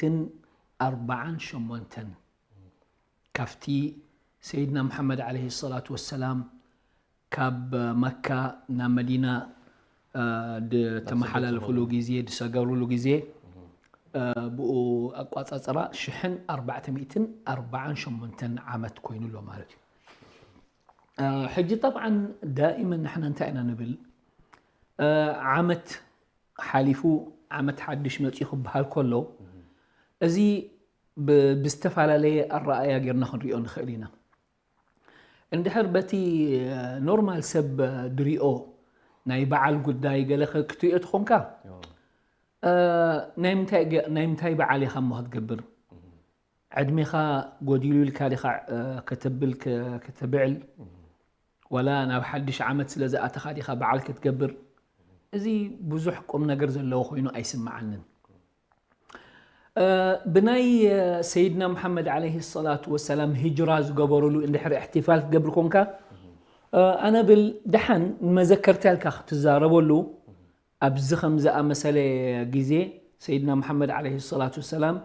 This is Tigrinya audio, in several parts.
ሚእትን ኣርባዓን ሸሞንተን ካብቲ ሰይድና ሙሓመድ ዓለይሂ ሰላቱ ወሰላም ካብ መካ ናብ መዲና ዝተመሓላለፍሉ ግዜ፣ ዝሰገሩሉ ግዜ ብኡ ኣቋፃፅራ ሽሕን ኣርባዕተ ሚእትን ኣርባዓን ሸሞንተን ዓመት ኮይኑ ኣሎ ማለት እዩ። ሕጂ ጠብዓን ዳኢመን ንሕና እንታይ ኢና ንብል? ዓመት ሓሊፉ ዓመት ሓድሽ መፂኡ ክበሃል ከሎ እዚ ብዝተፈላለየ ኣረኣያ ጌርና ክንሪኦ ንኽእል ኢና። እንድሕር በቲ ኖርማል ሰብ ድሪኦ ናይ በዓል ጉዳይ ገለ ክትሪኦ ትኾንካ ናይ ምንታይ በዓል ኢኻ እሞ ክትገብር? ዕድሜኻ ጎዲሉ ኢልካ ዲኻ ከተብል ከተብዕል? ወላ ናብ ሓድሽ ዓመት ስለ ዝኣተኻ ዲኻ በዓል ክትገብር? እዚ ብዙሕ ቁም ነገር ዘለዎ ኮይኑ ኣይስምዓንን። ብናይ ሰይድና ሙሓመድ ዓለይሂ ሰላቱ ወሰላም ሂጅራ ዝገበሩሉ እንድሕር እሕትፋል ክትገብር ኮንካ ኣነ ብል ደሓን ንመዘከርታ ኢልካ ክትዛረበሉ ኣብዚ ከም ዝኣመሰለ ግዜ ሰይድና ሙሓመድ ዓለይሂ ሰላቱ ወሰላም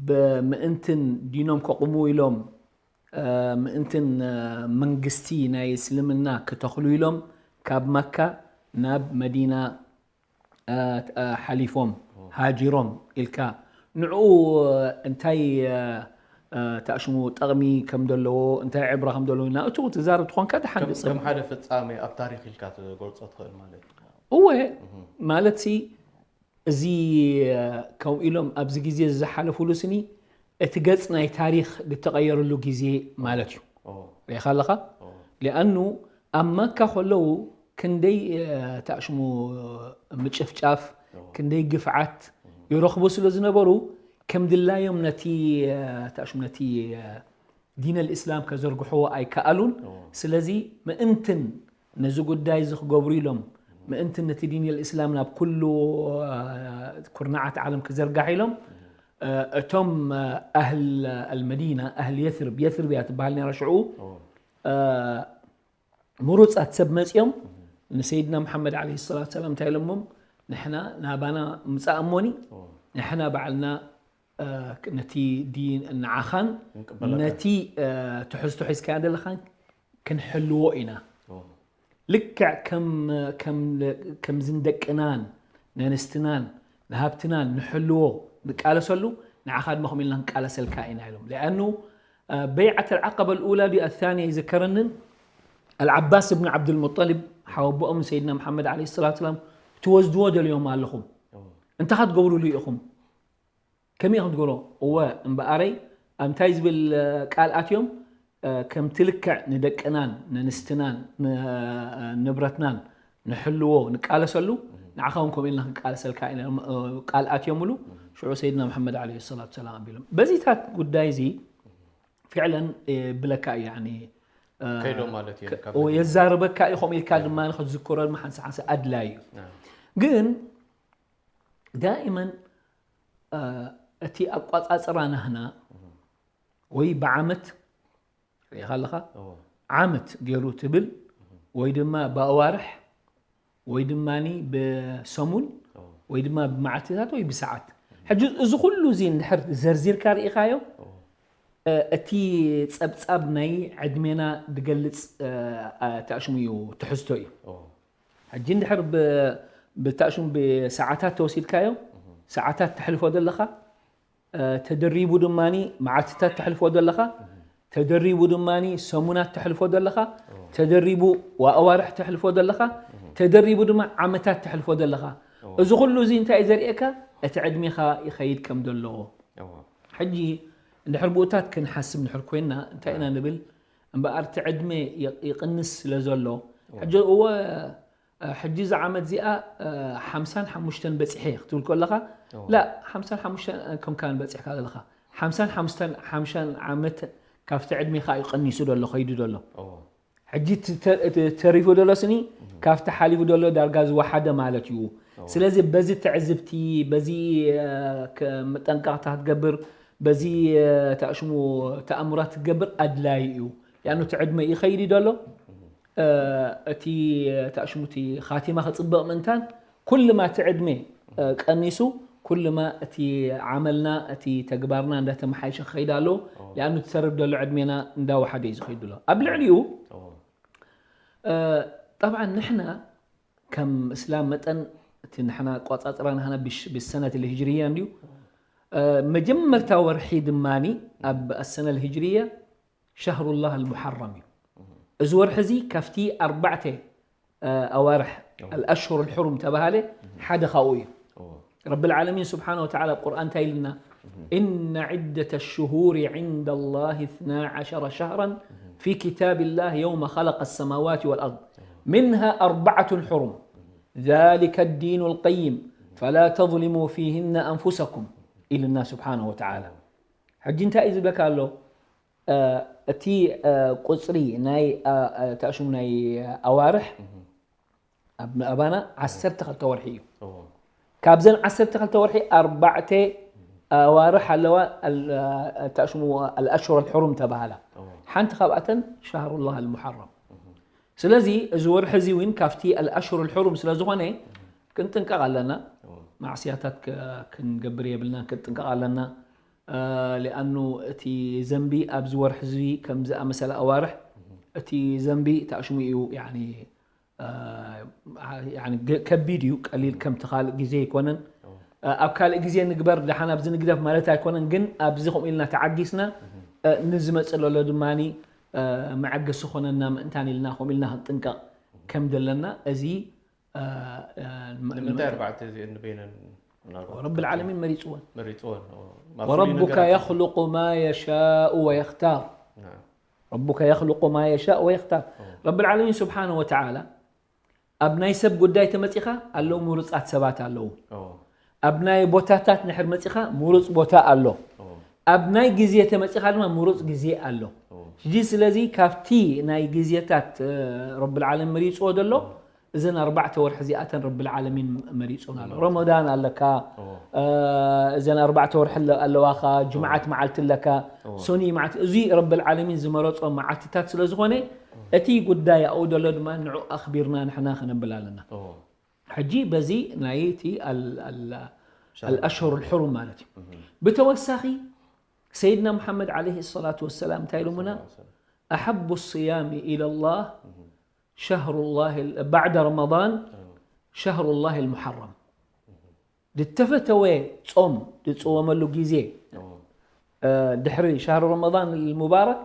ብምእንትን ዲኖም ከቑሙ ኢሎም ምእንትን መንግስቲ ናይ እስልምና ክተኽሉ ኢሎም ካብ መካ ናብ መዲና ሓሊፎም ሃጂሮም ኢልካ ንዕኡ እንታይ ተኣሽሙ ጠቕሚ ከም ዘለዎ እንታይ ዕብራ ከም ዘለዎ ናእቱ ትዛረብ ትኾንካ ደሓን ከም ሓደ ፍጻሜ ኣብ ታሪክ ኢልካ ትገልጾ ትኽእል ማለት እዩ። እወ ማለት ሲ እዚ ከምኡ ኢሎም ኣብዚ ግዜ ዝሓለፉሉ ስኒ እቲ ገጽ ናይ ታሪኽ ዝተቐየረሉ ግዜ ማለት እዩ። ሪኢኻ ኣለኻ? ሊኣኑ ኣብ መካ ከለዉ ክንደይ ተኣሽሙ ምጭፍጫፍ ክንደይ ግፍዓት ይረኽቡ ስለ ዝነበሩ ከም ድላዮም ነቲ ተኣሽሙ ነቲ ዲን ኣልእስላም ከዘርግሕዎ ኣይከኣሉን። ስለዚ ምእንትን ነዚ ጉዳይ እዚ ክገብሩ ኢሎም ምእንትን ነቲ ዲን ኣልእስላም ናብ ኩሉ ኩርናዓት ዓለም ክዘርጋሕ ኢሎም እቶም ኣህል ኣልመዲና ኣህል የስርብ የስርብ እያ ትበሃል ነራ ሽዑ ምሩፃት ሰብ መፂኦም ንሰይድና መሓመድ ዓለይሂ ሰላቱ ሰላም እንታይ ኢሎሞም ንሕና ናባና ምፃእ እሞኒ ንሕና ባዕልና ነቲ ዲን ንዓኻን ነቲ ትሕዝቶ ሒዝካያ ዘለኻን ክንሕልዎ ኢና። ልክዕ ከምዚ ንደቅናን ነንስትናን ንሃብትናን ንሕልዎ ንቃለሰሉ ንዓኻ ድማ ከምኡ ኢልና ክንቃለሰልካ ኢና ኢሎም። ሊኣኑ በይዓት ኣልዓቀበ ልኡላ ድዩ ኣታንያ ይዝከረንን ኣልዓባስ እብኒ ዓብዱልሙጠሊብ ሓወቦኦም ንሰይድና መሓመድ ዓለይሂ ሰላቱ ሰላም ትወስድዎ ደልዮም ኣለኹም እንታይ ክትገብሩሉ ኢኹም? ከመይ ኢኹም ትገብሮ? እወ እምበኣረይ ኣብ እንታይ ዝብል ቃል ኣትዮም ከምቲ ልክዕ ንደቅናን ነንስትናን ንብረትናን ንሕልዎ ንቃለሰሉ ንዓኻ እውን ከምኡ ኢልና ክንቃለሰልካ ኢና ቃል ኣትዮምሉ። ሽዑ ሰይድና መሓመድ ዓለይሂ ሰላቱ ሰላም ኣቢሎም በዚታት ጉዳይ እዚ ፊዕለን ብለካ እዩ ያኒ ከይዶ ማለት እዩ። የዛርበካ እዩ ከምኡ ኢልካ ድማ ክትዝክሮ ድማ ሓንሳ ሓንሳ ኣድላይ እዩ። ግን ዳኢመን እቲ ኣቋፃፅራ ናህና ወይ ብዓመት ሪኢኻ ኣለኻ ዓመት ገይሩ ትብል ወይ ድማ ብኣዋርሕ ወይ ድማ ብሰሙን ወይ ድማ ብመዓልትታት ወይ ብሰዓት ሕጂ እዚ ኩሉ እዚ እንድሕር ዘርዚርካ ርኢኻዮ እቲ ፀብፃብ ናይ ዕድሜና ዝገልፅ ተኣሽሙ እዩ ትሕዝቶ እዩ። ሕጂ እንድሕር ብተኣሽሙ ብሰዓታት ተወሲድካዮ ሰዓታት ተሕልፎ ዘለኻ ተደሪቡ ድማ መዓልትታት ተሕልፎ ዘለኻ ተደሪቡ ድማ ሰሙናት ተሕልፎ ዘለኻ ተደሪቡ ኣዋርሕ ተሕልፎ ዘለኻ ተደሪቡ ድማ ዓመታት ተሕልፎ ዘለኻ እዚ ኩሉ እዚ እንታይ እዩ ዘርእየካ እቲ ዕድሜኻ ይኸይድ ከም ዘለዎ ሕጂ እንድሕር ብኡታት ክንሓስብ እንድሕር ኮይና እንታይ ኢና ንብል እምበኣር እቲ ዕድመ ይቕንስ ስለ ዘሎ ሕጂ እወ ሕጂ እዚ ዓመት እዚኣ ሓምሳን ሓሙሽተን በፂሐ ክትብል ከለኻ ላ ሓምሳን ሓሙሽተን ከምካን በፂሕካ ዘለኻ ሓምሳን ሓሙሽተን ሓምሻን ዓመት ካብቲ ዕድሜ ከዓ ይቐኒሱ ዘሎ ከይዱ ዘሎ ሕጂ ተሪፉ ዘሎ ስኒ ካብቲ ሓሊፉ ዘሎ ዳርጋ ዝወሓደ ማለት እዩ። ስለዚ በዚ ትዕዝብቲ በዚ መጠንቀቕታ ክትገብር በዚ ተኣሽሙ ተኣምራት ክትገብር ኣድላይ እዩ። ያኑ እቲ ዕድመ ይኸይድ እዩ ዘሎ እቲ ተኣሽሙ እቲ ኻቲማ ክፅበቕ ምእንታን ኩልማ እቲ ዕድመ ቀኒሱ ኩልማ እቲ ዓመልና፣ እቲ ተግባርና እንዳተመሓየሸ ክኸይድ ኣለዎ። ሊኣኑ ትሰርብ ዘሎ ዕድሜና እንዳወሓደ እዩ ዝኸይድ ኣሎ። ኣብ ልዕሊኡ፣ ጠብዓን ንሕና ከም እስላም መጠን፣ እቲ ንሕና ኣቋጻጽራ ናህና ብሽ-፣ ብሰነት ልህጅርያ እንድዩ። መጀመርታ ወርሒ ድማኒ ኣብ ኣሰነ ልህጅርያ ሸህሩላህ ኣልሙሓረም እዩ። እዚ ወርሒ እዚ ካብቲ ኣርባዕተ ኣዋርሕ ኣልኣሽሁር ኣልሑሩም ተባሃለ ሓደ ካብኡ እዩ። ረብል ዓለሚን ስብሓነ ወተዓላ ኣብ ቁርኣን እንታይ ኢልና? إن عدة الشهور عند الله اثنا عشر شهرا في كتاب الله يوم خلق السماوات والأرض منها أربعة حرم ذلك الدين القيم فلا تظلموا فيهن أنفسكم ኢልና ስብሓነ ወተዓላ። ሕጂ እንታይ እዩ ዝብለካ ኣሎ? እቲ ቁፅሪ ናይ ተኣሽሙ ናይ ኣዋርሕ ኣብ ኣባና ዓሰርተ ክልተ ወርሒ እዩ። ካብዘን ዓሰርተ ክልተ ወርሒ ኣርባዕተ ኣዋርሕ ኣለዋ። ተኣሽሙ ኣልኣሽሁር ኣልሑሩም ተባሃላ። ሓንቲ ካብኣተን ሻህሩላህ ኣልሙሓረም። ስለዚ እዚ ወርሒ እዚ እውን ካብቲ ኣልኣሽሁር ኣልሑሩም ስለ ዝኾነ ክንጥንቀቕ ኣለና። ማዕስያታት ክንገብር የብልና፣ ክንጥንቀቕ ኣለና። ሊኣኑ እቲ ዘንቢ ኣብዚ ወርሒ እዚ ከም ዝኣመሰለ ኣዋርሕ እቲ ዘንቢ ተኣሽሙ እዩ። ከቢድ እዩ፣ ቀሊል ከምቲ ካልእ ግዜ ኣይኮነን። ኣብ ካልእ ግዜ ንግበር ደሓን ኣብዚ ንግደፍ ማለት ኣይኮነን፣ ግን ኣብዚ ከምኡ ኢልና ተዓጊስና ንዝመፅእ ዘሎ ድማ መዐገሲ ኮነና ምእንታን ኢልና ከምኡ ኢልና ክንጥንቀቕ ከም ዘለና እዚ ንምንታይ ኣርባዕተ እዚአን ንበይነን ረቢ ልዓለሚን መሪፅወን። መሪፅወን ወረቡካ የኽልቁ ማ የሻኡ ወየኽታር። ረቡካ የኽልቁ ማ የሻእ ወየኽታር። ረቢ ልዓለሚን ስብሓነ ወተዓላ ኣብ ናይ ሰብ ጉዳይ ተመፂኻ ኣለዉ፣ ምሩፃት ሰባት ኣለዉ። ኣብ ናይ ቦታታት ንሕር መፂኻ ምሩፅ ቦታ ኣሎ። ኣብ ናይ ግዜ ተመፂኻ ድማ ምሩፅ ግዜ ኣሎ። ሕጂ ስለዚ ካብቲ ናይ ግዜታት ረቢ ልዓለሚን መሪፅዎ ዘሎ እዘን ኣርባዕተ ወርሒ እዚኣተን ረቢ ልዓለሚን መሪፆን ኣሎ። ረመዳን ኣለካ፣ እዘን ኣርባዕተ ወርሒ ኣለዋኻ፣ ጅምዓት መዓልቲ ኣለካ፣ ሶኒ መዓልቲ፣ እዚ ረቢ ልዓለሚን ዝመረፆ መዓልትታት ስለ ዝኾነ እቲ ጉዳይ ኣብኡ ዘሎ ድማ ንዑ ኣኽቢርና ንሕና ከነብል ኣለና። ሕጂ በዚ ናይ እቲ ኣልኣሽሁር ልሑሩም ማለት እዩ። ብተወሳኺ ሰይድና ሙሓመድ ዓለይሂ ሰላቱ ወሰላም እንታይ ኢሎምና? ኣሓቡ ስያሚ ኢለላህ ሸህሩላህ ባዕደ ረመዳን ሸህሩላህ ልሙሓረም። ዝተፈተወ ጾም ዝጽወመሉ ግዜ ድሕሪ ሸህሩ ረመዳን ልሙባረክ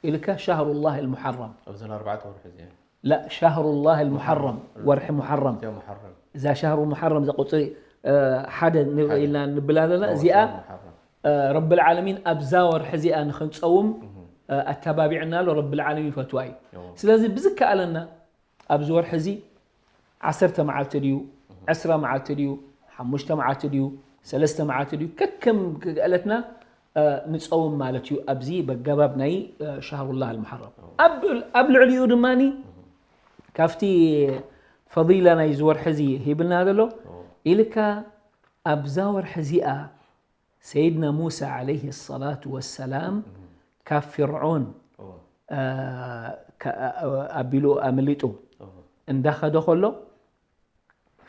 ኢልካ ሸህሩላህ ልሙሓረም። ኣብዘን ኣርባዕተ ወርሒ እዚአን لا ሸህሩላህ ልሙሓረም፣ ወርሒ ሙሓረም። እዚኣ ሙሓረም እዛ ሸህሩ ሙሓረም እዛ ቁፅሪ ሓደ ኢልና ንብል ኣለና። እዚኣ ረቢ ልዓለሚን ኣብዛ ወርሒ እዚኣ ንክንፀውም ኣተባቢዕና ኣሎ። ረቢ ልዓለሚን ይፈትዋ እዩ። ስለዚ ብዝከኣለና ኣብዚ ወርሒ እዚ ዓሰርተ መዓልቲ ድዩ፣ ዕስራ መዓልቲ ድዩ፣ ሓሙሽተ መዓልቲ ድዩ፣ ሰለስተ መዓልቲ ድዩ፣ ከከም ክእለትና ንፀውም ማለት እዩ። ኣብዚ በገባብ ናይ ሸህሩላህ ልሙሓረም ኣብ ልዕሊኡ ድማ ካብቲ ፈዲላ ናይ ዝወርሒ እዚ ሂብልና ዘሎ ኢልካ ኣብዛ ወርሒ እዚኣ ሰይድና ሙሳ ዓለይሂ ሰላቱ ወሰላም ካብ ፊርዖን ኣቢሉ ኣምሊጡ እንዳኸደ ከሎ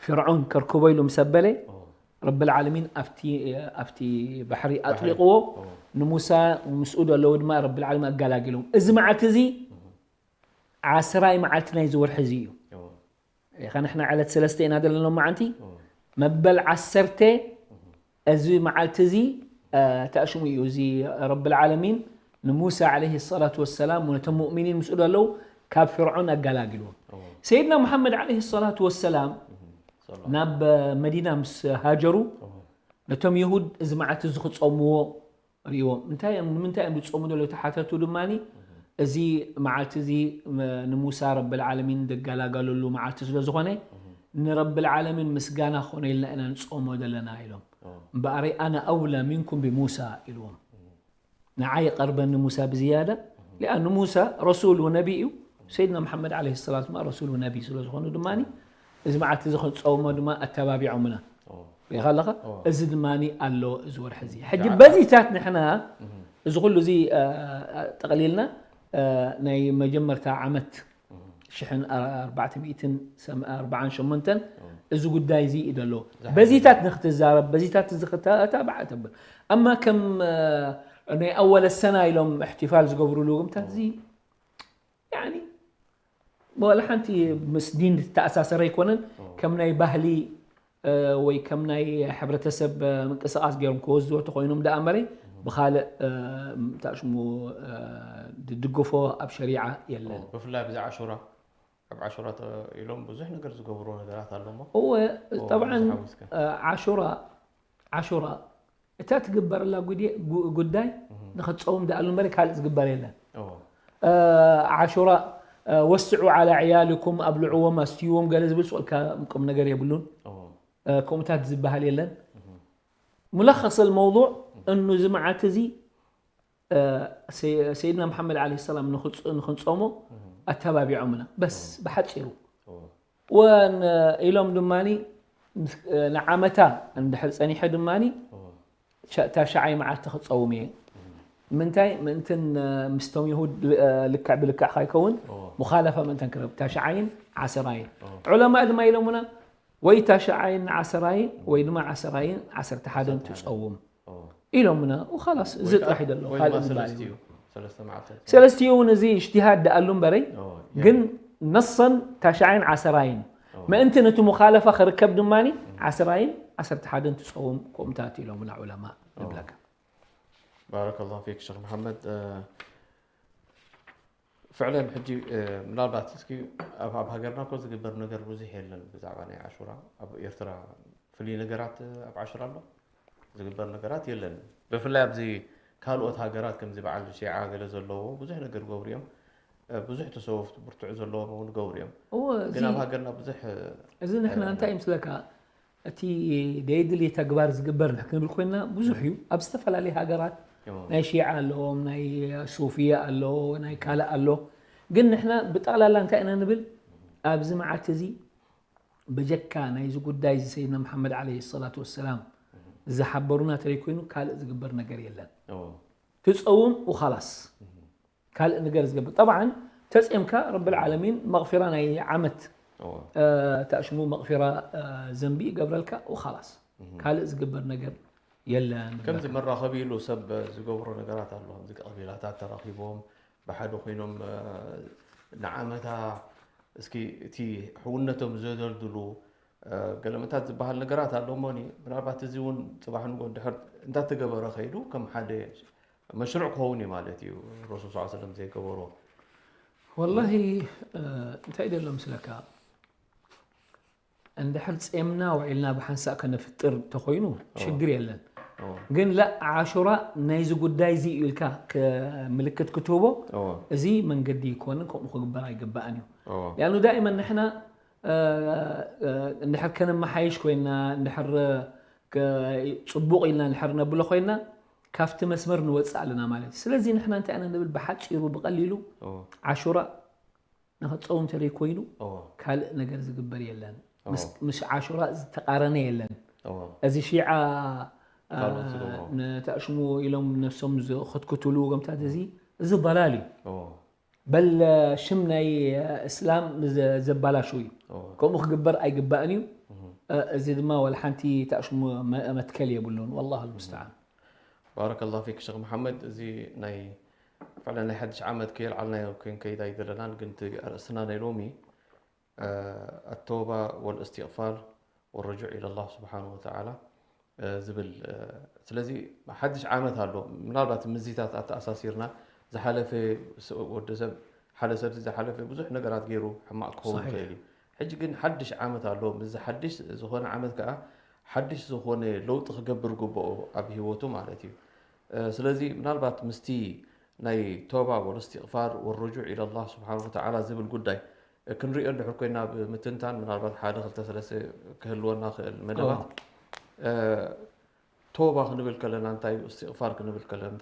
ፊርዖን ከርክቦ ኢሉ ምስ ኣበለ ረቢ ልዓለሚን ኣብቲ ባሕሪ ኣጥሊቕዎ። ንሙሳ ምስኡ ዘለዉ ድማ ረቢ ልዓለሚን ኣገላጊሎም። እዚ መዓልቲ እዚ ዓስራይ መዓልቲ ናይዚ ወርሒ እዚ እዩ። ኢኻ ንሕና ዕለት ሰለስተ ኢና ዘለና ሎማዓንቲ። መበል ዓሰርተ እዚ መዓልቲ እዚ ተኣሽሙ እዩ። እዚ ረቢ ልዓለሚን ንሙሳ ዓለይሂ ሰላቱ ወሰላም ነቶም ሙእሚኒን ምስኡ ዘለዉ ካብ ፍርዖን ኣገላጊልዎም። ሰይድና ሙሓመድ ዓለይሂ ሰላቱ ወሰላም ናብ መዲና ምስ ሃጀሩ ነቶም የሁድ እዚ መዓልቲ እዚ ክፀምዎ ርእዎም። እንታይ እዮም፣ ንምንታይ እዮም ዝፀሙ ዘለዉ ተሓተቱ ድማ እዚ መዓልቲ እዚ ንሙሳ ረቢ ልዓለሚን ዘገላገለሉ መዓልቲ ስለ ዝኾነ ንረቢ ልዓለሚን ምስጋና ክኾነ ኢልና ኢና ንፀሞ ዘለና ኢሎም። እምበኣረይ ኣነ ኣውላ ሚንኩም ብሙሳ ኢልዎም። ንዓይ ይቐርበኒ ሙሳ ብዝያዳ ሊኣኑ ሙሳ ረሱል ወነቢ እዩ። ሰይድና መሓመድ ዓለይሂ ሰላም ድማ ረሱል ወነቢ ስለ ዝኾኑ ድማ እዚ መዓልቲ እዚ ክንፀውሞ ድማ ኣተባቢዖምና። ሪኢኻ ኣለኻ? እዚ ድማ ኣሎ እዚ ወርሒ እዚ። ሕጂ በዚታት ንሕና እዚ ኩሉ እዚ ጠቕሊልና ናይ መጀመርታ ዓመት ሽሕን ኣርባዕተ ሚእትን ኣርባዓን ሸሞንተን እዚ ጉዳይ እዚ እዩ ዘሎ። በዚታት ንክትዛረብ፣ በዚታት እዚ ክተባዕ ተብል። ኣማ ከም ናይ ኣወለ ሰና ኢሎም እሕትፋል ዝገብሩሉ ግምታት እዚ ያኒ ወላ ሓንቲ ምስ ዲን ዝተኣሳሰረ ኣይኮነን። ከም ናይ ባህሊ ወይ ከም ናይ ሕብረተሰብ ምንቅስቃስ ገይሮም ክወዝዎ ተኮይኖም ደኣ እምበረይ ብካልእ ታሽሙ ድድግፎ ኣብ ሸሪዓ የለን። ብፍላይ ኣብዚ ዓሹራ ኣብ ዓሹራ ኢሎም ብዙሕ ነገር ዝገብሩ ነገራት ኣሎ እሞ እወ ጠብዓን ዓሹራ ዓሹራ እታ ትግበረላ ጉዳይ ንክትፀውም ደኣሉ እምበር ካልእ ዝግበር የለን። ዓሹራ ወስዑ ዓላ ዕያልኩም ኣብልዕዎም ኣስትይዎም ገለ ዝብል ስልካ ቁም ነገር የብሉን። ከምኡታት ዝበሃል የለን። ሙለኸሰል መውضوع እኑ እዚ መዓት እዚ ሰይድና መሓመድ ዓለይሂ ሰላም ንክንፀሞ ኣተባቢዖምና። በስ ብሓፂሩ ወን ኢሎም ድማ ንዓመታ እንድሕር ፀኒሐ ድማ ታሽዓይ መዓልቲ ክፀውም እየ። ምንታይ ምእንትን ምስቶም ይሁድ ልክዕ ብልክዕ ካይከውን ሙኻለፋ ምእንተን ክረብ ታሽዓይን ዓሰራይን ዑለማ ድማ ኢሎምና ወይ ታሽዓይን ዓሰራይን ወይ ድማ ዓሰራይን ዓሰርተ ሓደን ትፀውም ኢሎምና። ላስ እዚ ጥራሕ ይደሎ ካልእ ዝባል ሰለስቲኡ እውን እዚ እጅትሃድ ደኣሉ እምበረይ ግን ነሰን ታሽዓይን ዓሰራይን ምእንቲ ነቲ ሙኻለፋ ክርከብ ድማ ዓሰራይን ዓሰርተ ሓደን ትፀውም ከምኡታት ኢሎምና ዑለማ ንብለካ። ባረከላሁ ፊክ ሸክ መሓመድ። ፍዕለን ሕጂ ምናልባት እስኪ ኣብ ኣብ ሃገርና እኮ ዝግበር ነገር ብዙሕ የለን ብዛዕባ ናይ ዓሹራ ኣብ ኤርትራ ፍሉይ ነገራት ኣብ ዓሹራ ኣሎ ዝግበር ነገራት የለን። ብፍላይ ኣብዚ ካልኦት ሃገራት ከምዚ በዓል ሺዓ ገለ ዘለዎ ብዙሕ ነገር ይገብሩ እዮም። ብዙሕ ተሰወፍቲ ብርቱዕ ዘለዎም እውን ይገብሩ እዮም። ግን ኣብ ሃገርና ብዙሕ እዚ ንሕና እንታይ ምስለካ እቲ ደይድሊ ተግባር ዝግበር ክንብል ኮይና ብዙሕ እዩ። ኣብ ዝተፈላለዩ ሃገራት ናይ ሺዓ ኣለዎም፣ ናይ ሱፍያ ኣሎ፣ ናይ ካልእ ኣሎ። ግን ንሕና ብጠቕላላ እንታይ ኢና ንብል ኣብዚ መዓልቲ እዚ በጀካ ናይዚ ጉዳይ እዚ ሰይድና መሓመድ ዓለይሂ ሰላቱ ወሰላም ዝሓበሩና ተለይ ኮይኑ ካልእ ዝግበር ነገር የለን። ትፀውም ወኻላስ ካልእ ነገር ዝገብር ጠብዓን ተፅምካ ረብል ዓለሚን መቕፊራ ናይ ዓመት ተእሽሙ መቕፊራ ዘንቢ ይገብረልካ ወኻላስ ካልእ ዝግበር ነገር የለን። ከምዚ መራኸቢ ኢሉ ሰብ ዝገብሮ ነገራት ኣሎ። ከምዚ ቀቢላታት ተራኺቦም ብሓደ ኮይኖም ንዓመታ እስኪ እቲ ሕውነቶም ዘደልድሉ ገለመታት ዝበሃል ነገራት ኣሎ እሞ ምናልባት እዚ እውን ፅባሕ ንጎ ድሕር እንዳተገበረ ከይዱ ከም ሓደ መሽሩዕ ክኸውን እዩ ማለት እዩ። ረሱል ስ ሰለም ዘይገበሮ ወላሂ እንታይ ደሎ ምስለካ እንድሕር ጼምና ውዒልና ብሓንሳእ ከነፍጥር ተኮይኑ ሽግር የለን። ግን ላ ዓሹራ ናይዚ ጉዳይ እዚ ኢልካ ምልክት ክትህቦ እዚ መንገዲ ይኮንን ከምኡ ክግበር ኣይግባእን እዩ። ሊኣኑ ዳእመን ንሕና እንድሕር ከነመሓይሽ ኮይና እንድሕር ፅቡቕ ኢልና እንድሕር ነብሎ ኮይና ካብቲ መስመር ንወፅእ ኣለና ማለት እዩ። ስለዚ ንሕና እንታይ ኢና ንብል ብሓፂሩ ብቐሊሉ ዓሹራ ንኽትፀውም ተለይ ኮይኑ ካልእ ነገር ዝግበር የለን። ምስ ዓሹራ ዝተቃረነ የለን። እዚ ሺዓ ንተእሽሙ ኢሎም ነብሶም ዝኽትክትሉ ወገምታት እዚ እዚ ضلال እዩ። በል ሽም ናይ እስላም ዘባላሹ እዩ። ከምኡ ክግበር ኣይግባእን እዩ። እዚ ድማ ወላ ሓንቲ ተእሽሙ መትከል የብሉን። والله المستعان። ባረከላሁ ፊክ ሸክ መሓመድ። እዚ ናይ ፍዕለ ናይ ሓድሽ ዓመት ከየልዓልናዮ ክንከይድ ኣይደለናን ግን እቲ ኣርእስትና ናይ ሎሚ ኣተውባ ወልእስትቕፋር ወረጁዕ ኢለላህ ስብሓን ወተዓላ ዝብል ስለዚ ሓድሽ ዓመት ኣሎ ምናልባት ምዚታት ኣተኣሳሲርና ዝሓለፈ ወዲ ሰብ ሓደ ሰብ ዝሓለፈ ብዙሕ ነገራት ገይሩ ሕማቕ ክኸውን ይኽእል እዩ ሕጂ ግን ሓድሽ ዓመት ኣሎ ምስዚ ሓድሽ ዝኾነ ዓመት ከዓ ሓድሽ ዝኾነ ለውጢ ክገብር ግብኦ ኣብ ህይወቱ ማለት እዩ ስለዚ ምናልባት ምስቲ ናይ ቶባ ወልእስትቕፋር ወረጁዕ ኢለላህ ስብሓን ወተዓላ ዝብል ጉዳይ ክንሪኦ እንድሕር ኮይና ብምትንታን ምናልባት ሓደ ክልተ ሰለስተ ክህልወና ክእል መደባት ቶባ ክንብል ከለና እንታይ እዩ እስትቕፋር ክንብል ከለና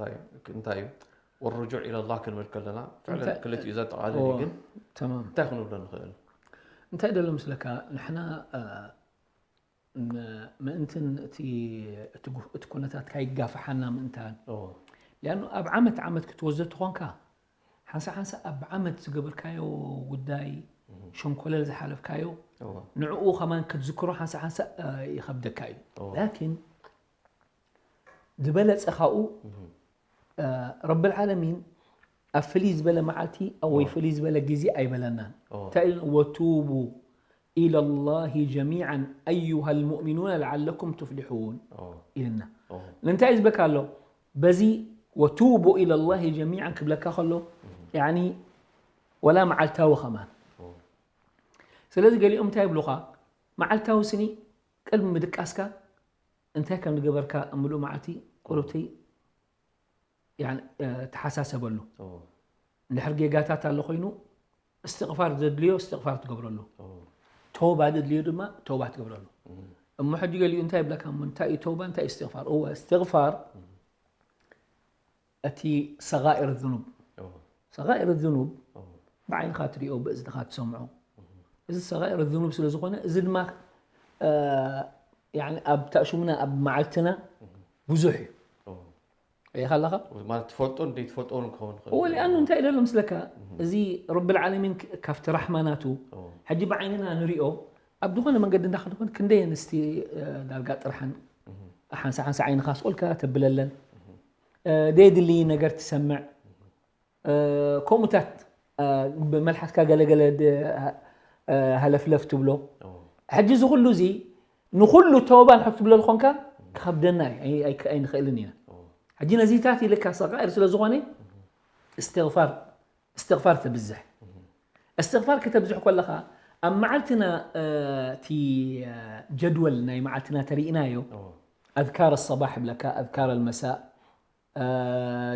እንታይ እዩ ወርጁዕ ኢለላህ ክንብል ከለና ፍዕለን ክልቲኡ ዘጠቓልል እዩ ግን እንታይ ክንብሎ ንኽእል እንታይ ደሎ ምስለካ ንሕና ምእንትን እቲ እቲ ኩነታት ካይጋፍሓና ምእንታን ሊኣኑ ኣብ ዓመት ዓመት ክትወዘ ተኾንካ ሓንሳ ሓንሳ ኣብ ዓመት ዝገበርካዮ ጉዳይ ሸንኮለል ዝሓለፍካዮ እዎ ንዕኡ ከማን ክትዝክሮ ሓንሳ ሓንሳ ይኸብደካ እዩ እዎ ላኪን ዝበለፀ ካብኡ እህ ረብል ዓለሚን ኣብ ፍልይ ዝበለ መዓልቲ ወይ እዎ ፍልይ ዝበለ ግዜ ኣይበለናን እዎ እንታይ ኢሉ ወቱቡ إلى الله جميعا أيها المؤمنون لعلكم تفلحون እዎ ኢልና እዎ ንምንታይ ዝበካ ኣሎ በዚ وتوبوا إلى الله جميعا ክብለካ ከሎ ያኒ ወላ መዓልታዊ ከማን እዎ ስለዚ ገሊኦም እንታይ ይብሉኻ መዓልታዊ ስኒ ቅድሚ ምድቃስካ እንታይ ከም ዝገበርካ እምሉ መዓልቲ ቁሩብተይ ተሓሳሰበሉ እዎ እንድሕር ጌጋታት ኣሎ ኮይኑ እስትቕፋር ዘድልዮ እስትቕፋር ትገብረሉ እዎ ተውባ ዘድልዮ ድማ ተውባ ትገብረሉ እህ እሞ ሕጂ ገሊኡ እንታይ ይብለካ እሞ እንታይ እዩ ተውባ እንታይ እዩ እስትቕፋር እወ እስትቕፋር እቲ ሰጋኢር ዝኑብ እዎ ሰጋኢር ዝኑብ እዎ ብዓይንኻ ትሪኦ ብእዝንኻ ትሰምዖ እዚ ሰጋኢር ዝኑብ ስለ ዝኾነ እዚ ድማ እ፣ ያኒ ኣብ ታእሹምና ኣብ መዓልትና ብዙሕ እዩ እዎ ሪኢኻ ኣለኻ ማለት ትፈልጦን ዘይትፈልጦን ክኸውን ይኽእል እወ ሊኣኑ እንታይ ኢለ ኣሎ ምስለካ እዚ ረብል ዓለሚን ካብቲ ራሕማ ናቱ እዎ ሕጂ ብዓይንና ንሪኦ ኣብ ዝኾነ መንገዲ እንዳኸድኾን ክንደይ ኣንስቲ እ፣ ዳርጋ ጥርሓን ሓንሳ ሓንሳ ዓይንኻ ስቆልካ ተብለለን እ፣ ደየድሊ ነገር ትሰምዕ እ፣ ከምኡታት እ፣ ብመልሓስካ ገለገለ ድ- እ፣ ሃለፍለፍ ትብሎ እዎ ሕጂ እዚ ኩሉ እዚ ንኩሉ ተወባ ንሕብ ትብሎ ዝኾንካ ክኸብደና እዩ ኣይ- ኣይ- ኣይንኽእልን ኢና እዎ ሕጂ ነዚታት ኢልካ ሰቃኢር ስለ ዝኾነ እስትቕፋር እስትቕፋር ተብዝሕ እስትቕፋር ከተብዝሕ ከለኻ ኣብ መዓልትና እ፣ እቲ እ፣ ጀድወል ናይ መዓልትና ተሪእናዮ እዎ ኣዝካር ሰባሕ ይብለካ ኣዝካር ልመሳእ እ፣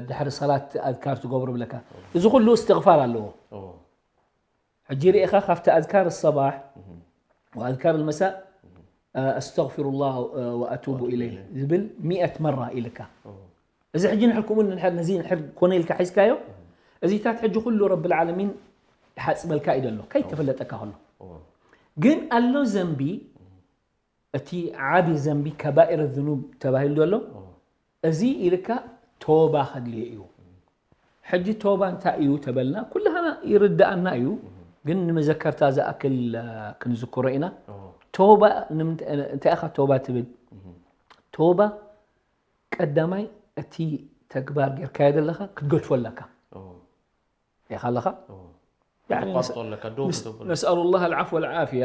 ድሕሪ ሰላት ኣዝካር ትገብሩ ይብለካ እዚ ኩሉ እስትቕፋር ኣለዎ እዎ ሕጂ ርኢኻ ካብቲ ኣዝካር ሰባሕ እህ ወኣዝካር ልመሳእ እ፣ ኣስተግፊሩላህ እ፣ ወኣቱቡ ኢለይህ ዝብል ሚእት መራ ኢልካ እዎ እዚ ሕጂ ንሕር ከምኡ ንድሕር ነዚ ንድሕር ኮነ ኢልካ ሒዝካዮ እዚታት ሕጂ ኩሉ ረብል ዓለሚን ይሓፅበልካ እዩ ዘሎ ከይተፈለጠካ ከሎ እዎ ግን ኣሎ ዘንቢ እቲ ዓቢ ዘንቢ ከባኢር ዝኑብ ተባሂሉ ዘሎ እዎ እዚ ኢልካ ቶባ ከድልዮ እዩ ሕጂ ቶባ እንታይ እዩ ተበልና ኩላህና ይርዳኣና እዩ ግን ንመዘከርታ ዝኣክል እ፣ ክንዝክሮ ኢና እዎ ቶባ ንምንታይ እንታይ ኢኻ ቶባ ትብል ቶባ ቀዳማይ እቲ ተግባር ጌርካዮ ዘለኻ ክትገድፎ ኣለካ እዎ ኢኻ ኣለኻ እዎ ያኒ ተቋርጾ ኣለካ ደው ነስ- ክትብል ነስኣሉ ላህ ኣልዓፍ ወልዓፍያ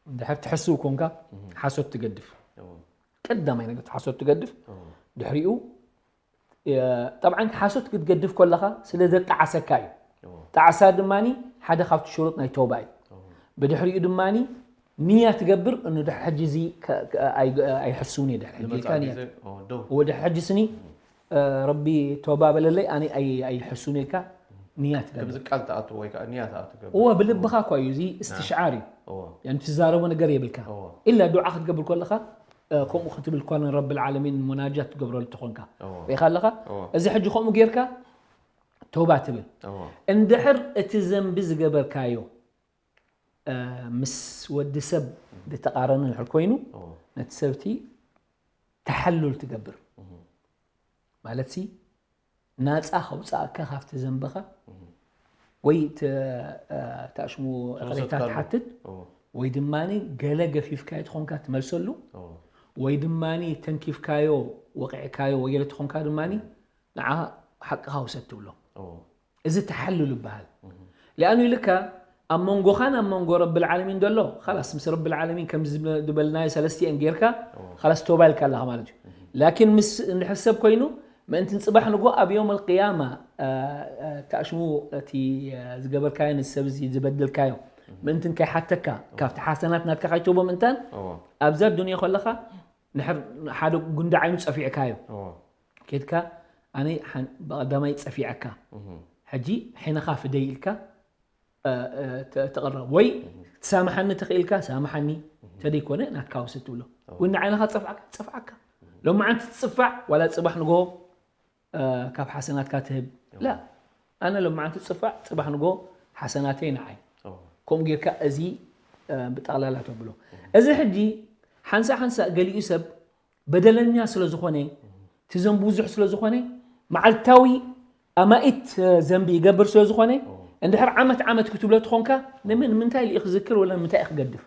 ድሕር ትሕስው ኮንካ ሓሶት ትገድፍ እዎ ቀዳማይ ነገር ሓሶት ትገድፍ እዎ ድሕሪኡ የ- ጠብዓን ሓሶት ክትገድፍ ከለኻ ስለ ዘጣዓሰካ እዩ እዎ ጣዕሳ ድማ ሓደ ካብቲ ሽሩጥ ናይ ተውባ እዩ እዎ ብድሕሪኡ ድማ ንያ ትገብር እኑ ድሕር ሕጂ እዚ ከ- ከ- ኣይ- ኣይሕስውን እየ ድሕር ሕጂ ኢልካ ንመጻኢ ንያ ግዜ እዎ ደው ወደ ሕጂ ስኒ እ፣ ረቢ ተውባ በለለይ ኣነ ኣይ- ኣይሕሱን ኢልካ ንያ ትገብር ከምዚ ቃል ትኣቱ ወይ ከዓ ንያ ትኣቱ ገብር እወ ብልብኻ እኳ እዩ እዚ እስትሽዓር እዩ እዎ ያን ትዛረቦ ነገር የብልካ እዎ ኢላ ዱዓ ክትገብር ከለኻ እ፣ ከምኡ ክትብል እኳ ንረቢ ዓለሚን ሙናጃት ትገብረሉ ተኾንካ እዎ ሪኢኻ ኣለኻ እዎ እዚ ሕጂ ከምኡ ጌርካ ተውባ ትብል እዎ እንድሕር እቲ ዘንቢ ዝገበርካዮ እ፣ ምስ ወዲ ሰብ ዝተቃረነ እንድሕር ኮይኑ እዎ ነቲ ሰብቲ ተሓሉል ትገብር እህ ማለት ሲ ናፃ ከውፃእካ ካብቲ ዘንብኻ እህ ወይ ተ- እ፣ ተኣሽሙ እቕሬታ ተወሰድካሉ። ትሓትት እዎ ወይ ድማ ገለ ገፊፍካዮ ትኾንካ ትመልሰሉ እዎ ወይ ድማ ተንኪፍካዮ ወቂዕካዮ ወይ ገለ ትኾንካ ድማ ንዓ ሓቅኻ ውሰድ ትብሎ እዎ እዚ ተሓሉል ይበሃል እህ ሊኣኑ ኢልካ ኣብ መንጎኻን ኣብ መንጎ ረብል ዓለሚን ዘሎ ላስ ምስ ረብል ዓለሚን ከም ዝበልናዮ ሰለስቲአን ጌርካ እዎ ላስ ተውባ ኢልካ ኣለኻ ማለት እዩ ላኪን ምስ እንድሕር ሰብ ኮይኑ ምእንትን ፅባሕ ንጎ ኣብ ዮም ኣልቅያማ ተኣሽሙ እቲ ዝገበርካዮ ንሰብ እዚ ዝበደልካዮ ምእንትን ከይሓተካ ካብቲ ሓሰናት ናትካ ከይትህቦ ምእንታን እዎ ኣብዛ ዱንያ ከለኻ ንድሕር ሓደ ጉንዲ ዓይኑ ፀፊዕካዮ እዎ ኬድካ ኣነ ሓን- ብቐዳማይ ፀፊዐካ እህ ሕጂ ሕንኻ ፍደይ ኢልካ እ፣ እ፣ ተ- ተቕረብ ወይ ትሳምሓኒ ተኽኢልካ ሳምሓኒ ተደይኮነ ናትካ ውሰድ ትብሎ ጉንዲ ዓይንኻ ፀፍዓካ ፀፍዓካ ሎማዓንቲ ትፅፋዕ ዋላ ፅባሕ ንጎ እ፣ ካብ ሓሰናትካ ትህብ ላ ኣነ ሎማዓንቲ ፅፋዕ ፅባሕ ንጎ ሓሰናተይ ንዓይ እዎ ከምኡ ጌርካ እዚ እ፣ ብጠቕላላ ተብሎ እዚ ሕጂ ሓንሳ ሓንሳ ገሊኡ ሰብ በደለኛ ስለ ዝኾነ እቲ ዘንቢ ብዙሕ ስለ ዝኾነ መዓልታዊ ኣማኢት እ፣ ዘንቢ ይገብር ስለ ዝኾነ እንድሕር ዓመት ዓመት ክትብሎ ትኾንካ፣ ንምን ምንታይ ኢሉ ክዝክር ወላ ንምንታይ ክገድፍ?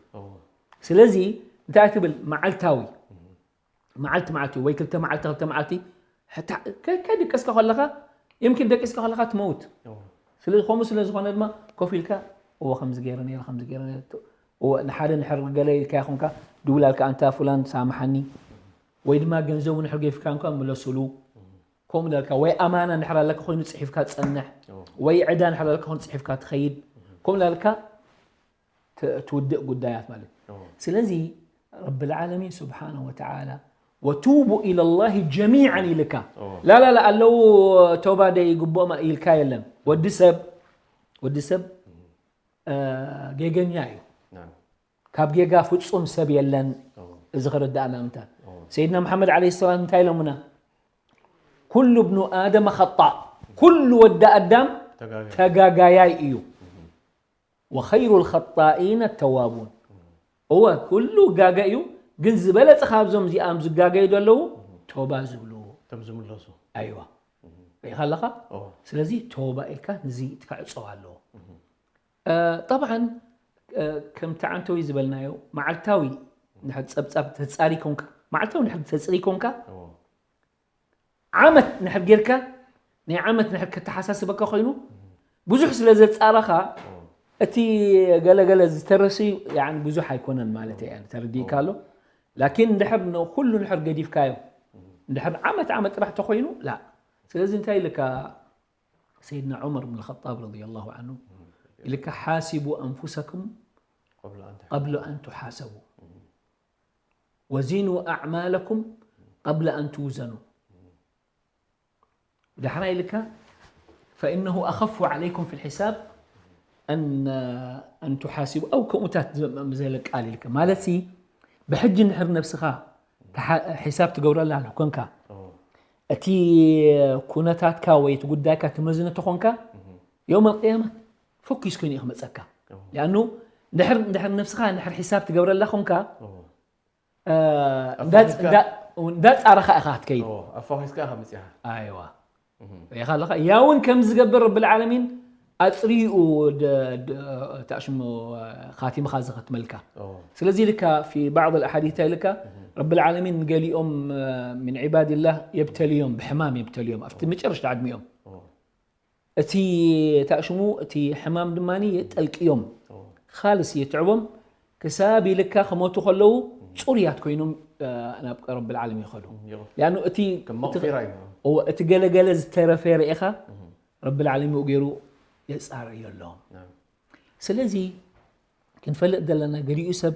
ስለዚ እንታይ ትብል? መዓልታዊ፣ መዓልቲ መዓልቲ ወይ ክልተ መዓልቲ ክልተ መዓልቲ፣ ሕታ ከይደቀስካ ከለኻ፣ የምኪን ደቂስካ ከለኻ ትመውት። ስለዚ ከምኡ ስለ ዝኾነ ድማ ኮፍ ኢልካ፣ እወ ከምዚ ገይረ ነይረ፣ ከምዚ ገይረ ነይረ፣ እወ ንሓደ ንሕር ገለ ኢልካ ይኹንካ፣ ድውላልካ ኣንታ ፍላን ሳምሓኒ፣ ወይ ድማ ገንዘቡ ንሕር ገይፍካ እንኳ ምለሱሉ። ከምኡ ዳልካ ወይ ኣማና ንሕር ኣለካ ኮይኑ ጽሒፍካ ጸንሕ፣ ወይ ዕዳ ንሕር ኣለካ ኮይኑ ጽሒፍካ ትኸይድ። ከምኡ ዳልካ ትውድእ ጉዳያት ማለት እዩ። ስለዚ ረብል ዓለሚን ስብሓነ ወተዓላ ወቱቡ ኢለላሂ ጀሚዓን ኢልካ፣ ላላላ ኣለዉ ተውባ ደይ ግብኦም ኢልካ የለን። ወዲ ሰብ ወዲ ሰብ ጌገኛ እዩ። ካብ ጌጋ ፍጹም ሰብ የለን። እዚ ክርዳእና ምንታ ሰይድና መሓመድ ዓለይሂ ሰላም እንታይ ኢሎምና? ኩሉ እብኑ ኣደም ኸጣእ፣ ኩሉ ወዲ ኣዳም ተጋጋያይ እዩ። ወኸይሩ ልኸጣኢነ ተዋቡን። እወ ኩሉ ጋገ እዩ፣ ግን ዝበለጸ ካብዞም እዚኣም ዝጋገዩ ዘለዉ ተውባ ዝብሉ። እቶም ዝምለሱ። ኣይዋ ርኢኻ ኣለኻ። ስለዚ ተውባ ኢልካ ንዚ ትክዕጸው ኣለዎ። ጠብዓን ከምቲ ዓንተዊ ዝበልናዮ መዓልታዊ ንሕር ጸብጻብ ተጻሪ ኮንካ፣ መዓልታዊ ንሕር ተጽሪ ኮንካ፣ ዓመት ንሕር ጌርካ፣ ናይ ዓመት ንሕር ከተሓሳስበካ ኮይኑ፣ ብዙሕ ስለ ዘጻረኻ፣ እቲ ገለገለ ዝተረስዩ ያኒ ብዙሕ ኣይኮነን ማለት እየ፣ ተረዲእካ ኣሎ። ላኪን እንድሕር ንኩሉ ንሕር ገዲፍካዮ፣ እንድሕር ዓመት ዓመት ጥራሕ ተኮይኑ፣ ላ። ስለዚ እንታይ ኢልካ ሰይድና ዑመር ብን ኸጣብ ረዲየላሁ ዐንሁ ኢልካ ሓሲቡ ኣንፉሰኩም ቀብለ ኣን ትሓሰቡ ወዚኑ ኣዕማለኩም ቀብለ ኣን ትውዘኑ። ዳሕራይ ኢልካ ፈኢነሁ ኣኸፉ ዓለይኩም ፊ ልሒሳብ ኣን ትሓሲቡ ኣው ከምኡታት ዝመምዘለ ቃል ኢልካ ማለት ሲ ብሕጂ እንድሕር ነብስኻ ሒሳብ ትገብረላ ኮንካ እቲ ኩነታትካ ወይ እቲ ጉዳይካ ትመዝነ ተኾንካ የውም ኣልቅያማ ፎኪስ ኮይኑ እዩ ክመፀካ። ሊኣኑ እንድሕር ነብስኻ እንድሕር ሒሳብ ትገብረላ ኮንካ እንዳፃረኻ ኢኻ ክትከይድ። ኣፋኺስካ ኢኻ መፂኻ። ኣይዋ ሪኢኻ ኣለኻ። ያውን ከም ዝገብር ረብል ዓለሚን ኣፅሪኡ ተሽሙ ካቲምኻ ዝኸትመልካ። ስለዚ ልካ ፊ ባዕض الأحاديث እንታይ ኢልካ ረብል ዓለሚን ንገሊኦም من عباد الله የብተልዮም ብሕማም የብተልዮም ኣብቲ መጨረሽታ ዕድሚኦም እቲ ታሽሙ እቲ ሕማም ድማ የጠልቅዮም ካልስ የትዕቦም ክሳብ ኢልካ ክሞቱ ከለዉ ፅሩያት ኮይኖም ናብ ረብል ዓለም ይኸዱ። ሊኣኑ እቲ ገለገለ ዝተረፈ ርኢኻ ረብል ዓለም ይኡ ገይሩ የፃረዮ ኣለዎም። ስለዚ ክንፈልጥ ዘለና ገሊኡ ሰብ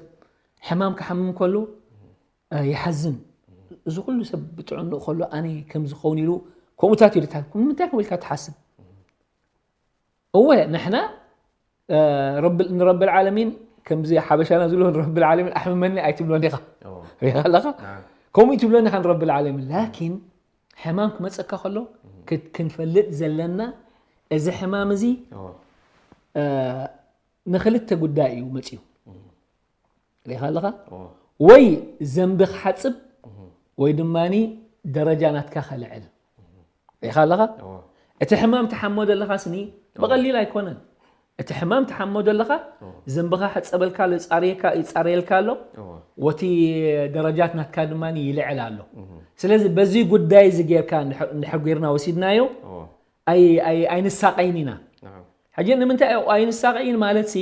ሕማም ክሓምም ከሎ ይሓዝን። እዚ ኩሉ ሰብ ብጥዕንኡ ከሎ ኣነ ከም ዝኸውን ኢሉ ከምኡታት እዩ ልታ ንምንታይ ከም ኢልካ ትሓስብ? እወ ንሕና ንረብል ዓለሚን ከምዚ ሓበሻና ዝብሎ ንረብል ዓለሚን ኣሕምመኒ ኣይትብሎን ኢኻ። ሪኻ ኣለኻ ከምኡ ትብሎን ኢኻ ንረብል ዓለሚን ላኪን ሕማም ክመፀካ ከሎ ክንፈልጥ ዘለና እዚ ሕማም እዚ ንክልተ ጉዳይ እዩ መፅዩ። ሪኻ ኣለኻ ወይ ዘንቢ ክሓፅብ ወይ ድማ ደረጃ ናትካ ከልዕል። ሪኻ ኣለኻ እቲ ሕማም ትሓሞ ዘለኻ ስኒ ብቐሊል ኣይኮነን። እቲ ሕማም ትሓሞ ዘለኻ ዘንብኻ ሕፀበልካ ኣሎ ይፃረየልካ ኣሎ ወቲ ደረጃት ናትካ ድማ ይልዕል ኣሎ። ስለዚ በዚ ጉዳይ እዚ ጌርካ እንድሕር ጌርና ወሲድናዮ ኣይንሳቀይን ኢና። ሕጂ ንምንታይ ኣይንሳቀይን ማለት ሲ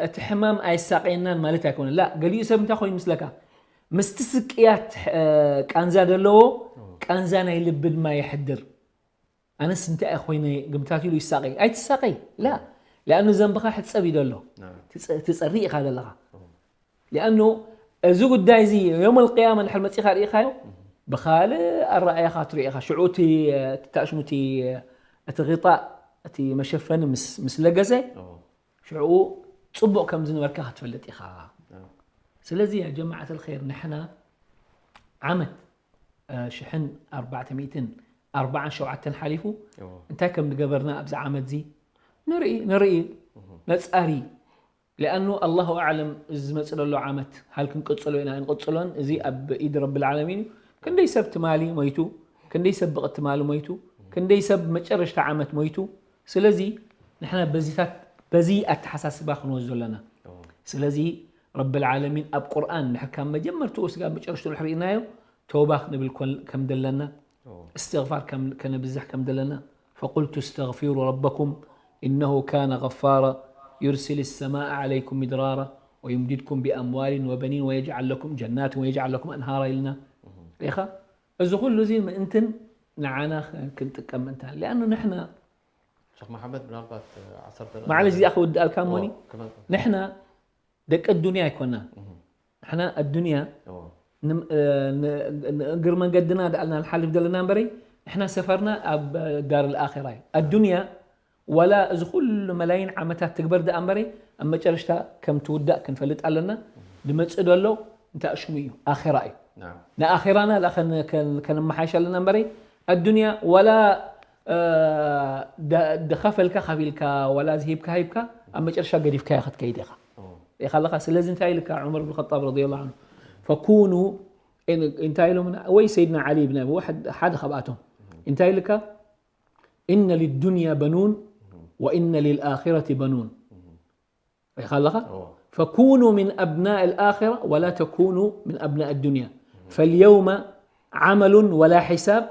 እቲ ሕማም ኣይሳቀየናን ማለት ኣይኮነን ላ። ገሊኡ ሰብ እንታይ ኮይኑ ምስለካ ምስቲ ስቅያት ቃንዛ ዘለዎ ቃንዛ ናይ ልቢ ድማ የሕድር። ኣነስ እንታይ ኮይነ ግምታት ኢሉ ይሳቀይ ኣይትሳቀይ ላ። ሊኣኑ ዘንብኻ ሕፀብ እዩ ዘሎ ትፀሪ ኢኻ ዘለኻ። ሊኣኑ እዚ ጉዳይ እዚ ዮም ኣልቅያማ እንድሕር መፂኻ ርኢኻዮ ብኻልእ ኣረኣያኻ ትሪኦ ኢኻ። ሽዑ እቲ ታሽሙ እቲ እቲ ጣእ እቲ መሸፈኒ ምስ ለገሰ ሽዑ ፅቡቕ ከም ዝነበርካ ክትፈልጥ ኢኻ። ስለዚ ያ ጀማዓት ልኸይር ንሕና ዓመት ሽሕን ኣርባዕተ ሚእትን ኣርባዓን ሸውዓተን ሓሊፉ እንታይ ከም ዝገበርና ኣብዚ ዓመት እዚ ንርኢ ንርኢ ነፃሪ ሊኣኑ ኣላሁ ኣዕለም እዚ ዝመፅእ ዘሎ ዓመት ሃል ክንቅፅሎ ኢና ኣይንቅፅሎን እዚ ኣብ ኢድ ረብል ዓለሚን እዩ። ክንደይ ሰብ ትማሊ ሞይቱ፣ ክንደይ ሰብ ብቕትማሊ ሞይቱ፣ ክንደይ ሰብ መጨረሽታ ዓመት ሞይቱ። ስለዚ ንሕና በዚታት በዚ ኣተሓሳስባ ክንወስዶ ኣለና። ስለዚ ረብል ዓለሚን ኣብ ቁርኣን ንድሕር ካብ መጀመርትኡ ስጋብ መጨረሽትኡ ድሕር ርኢናዮ፣ ተውባ ክንብል ኮን- ከም ዘለና፣ እስትግፋር ከም- ከነብዝሕ ከም ዘለና፣ فقلت استغفروا ربكم إنه كان غفارا يرسل السماء عليكم مدرارا ويمددكم بأموال وبنين ويجعل لكم جنات ويجعل لكم أنهارا ኢልና ኢኻ። እዚ ኩሉ እዚ ምእንትን ንዓና ክንጥቀም ምእንታን። ሊኣኑ ንሕና ሸኽ መሓመድ ምናልባት ዓሰርተ መዓለሽ እዚኣ ክውድኣልካ እሞኒ ክመ- ንሕና ደቂ ኣዱንያ ኣይኮናን። ንሕና ኣዱንያ እዎ። ንም- እ፣ ን- ን- እግር መንገድና ዳኣልና ንሓልፍ ዘለና እምበረይ ንሕና ሰፈርና ኣብ ዳር ልኣራ እዩ። ኣዱንያ ዋላ እዚ ኩሉ መላይን ዓመታት ትግበር ደኣ እምበረይ ኣብ መጨረሽታ ከም ትውዳእ ክንፈልጥ ኣለና። ድመፅእ ደሎ እንታይ ሽሙ እዩ ኣራ እዩ። ናም። ንኣራና ላ ከን- ከን- ከነመሓይሽ ኣለና እምበረይ ኣዱንያ ዋላ እ፣ ደ- ደኸፈልካ ከፊልካ ዋላ ዝሂብካ ሂብካ ኣብ መጨረሻ ገዲፍካዮ ክትከይድ ኢኻ እዎ። ኢኻ ኣለኻ። ስለዚ እንታይ ኢልካ ዑመር ብን ኸጣብ ረዲየላሁ ዐንሁ ፈኩኑ እን- እንታይ ኢሎምና ወይ ሰይድና ዓሊ ብን ኣቢ ዋሕድ ሓደ ካብኣቶም እንታይ ኢልካ إن للدنيا بنون وإن للآخرة بنون ሪኢኻ ኣለኻ እዎ። فكونوا من أبناء الآخرة ولا تكونوا من أبناء الدنيا فاليوم عمل ولا حساب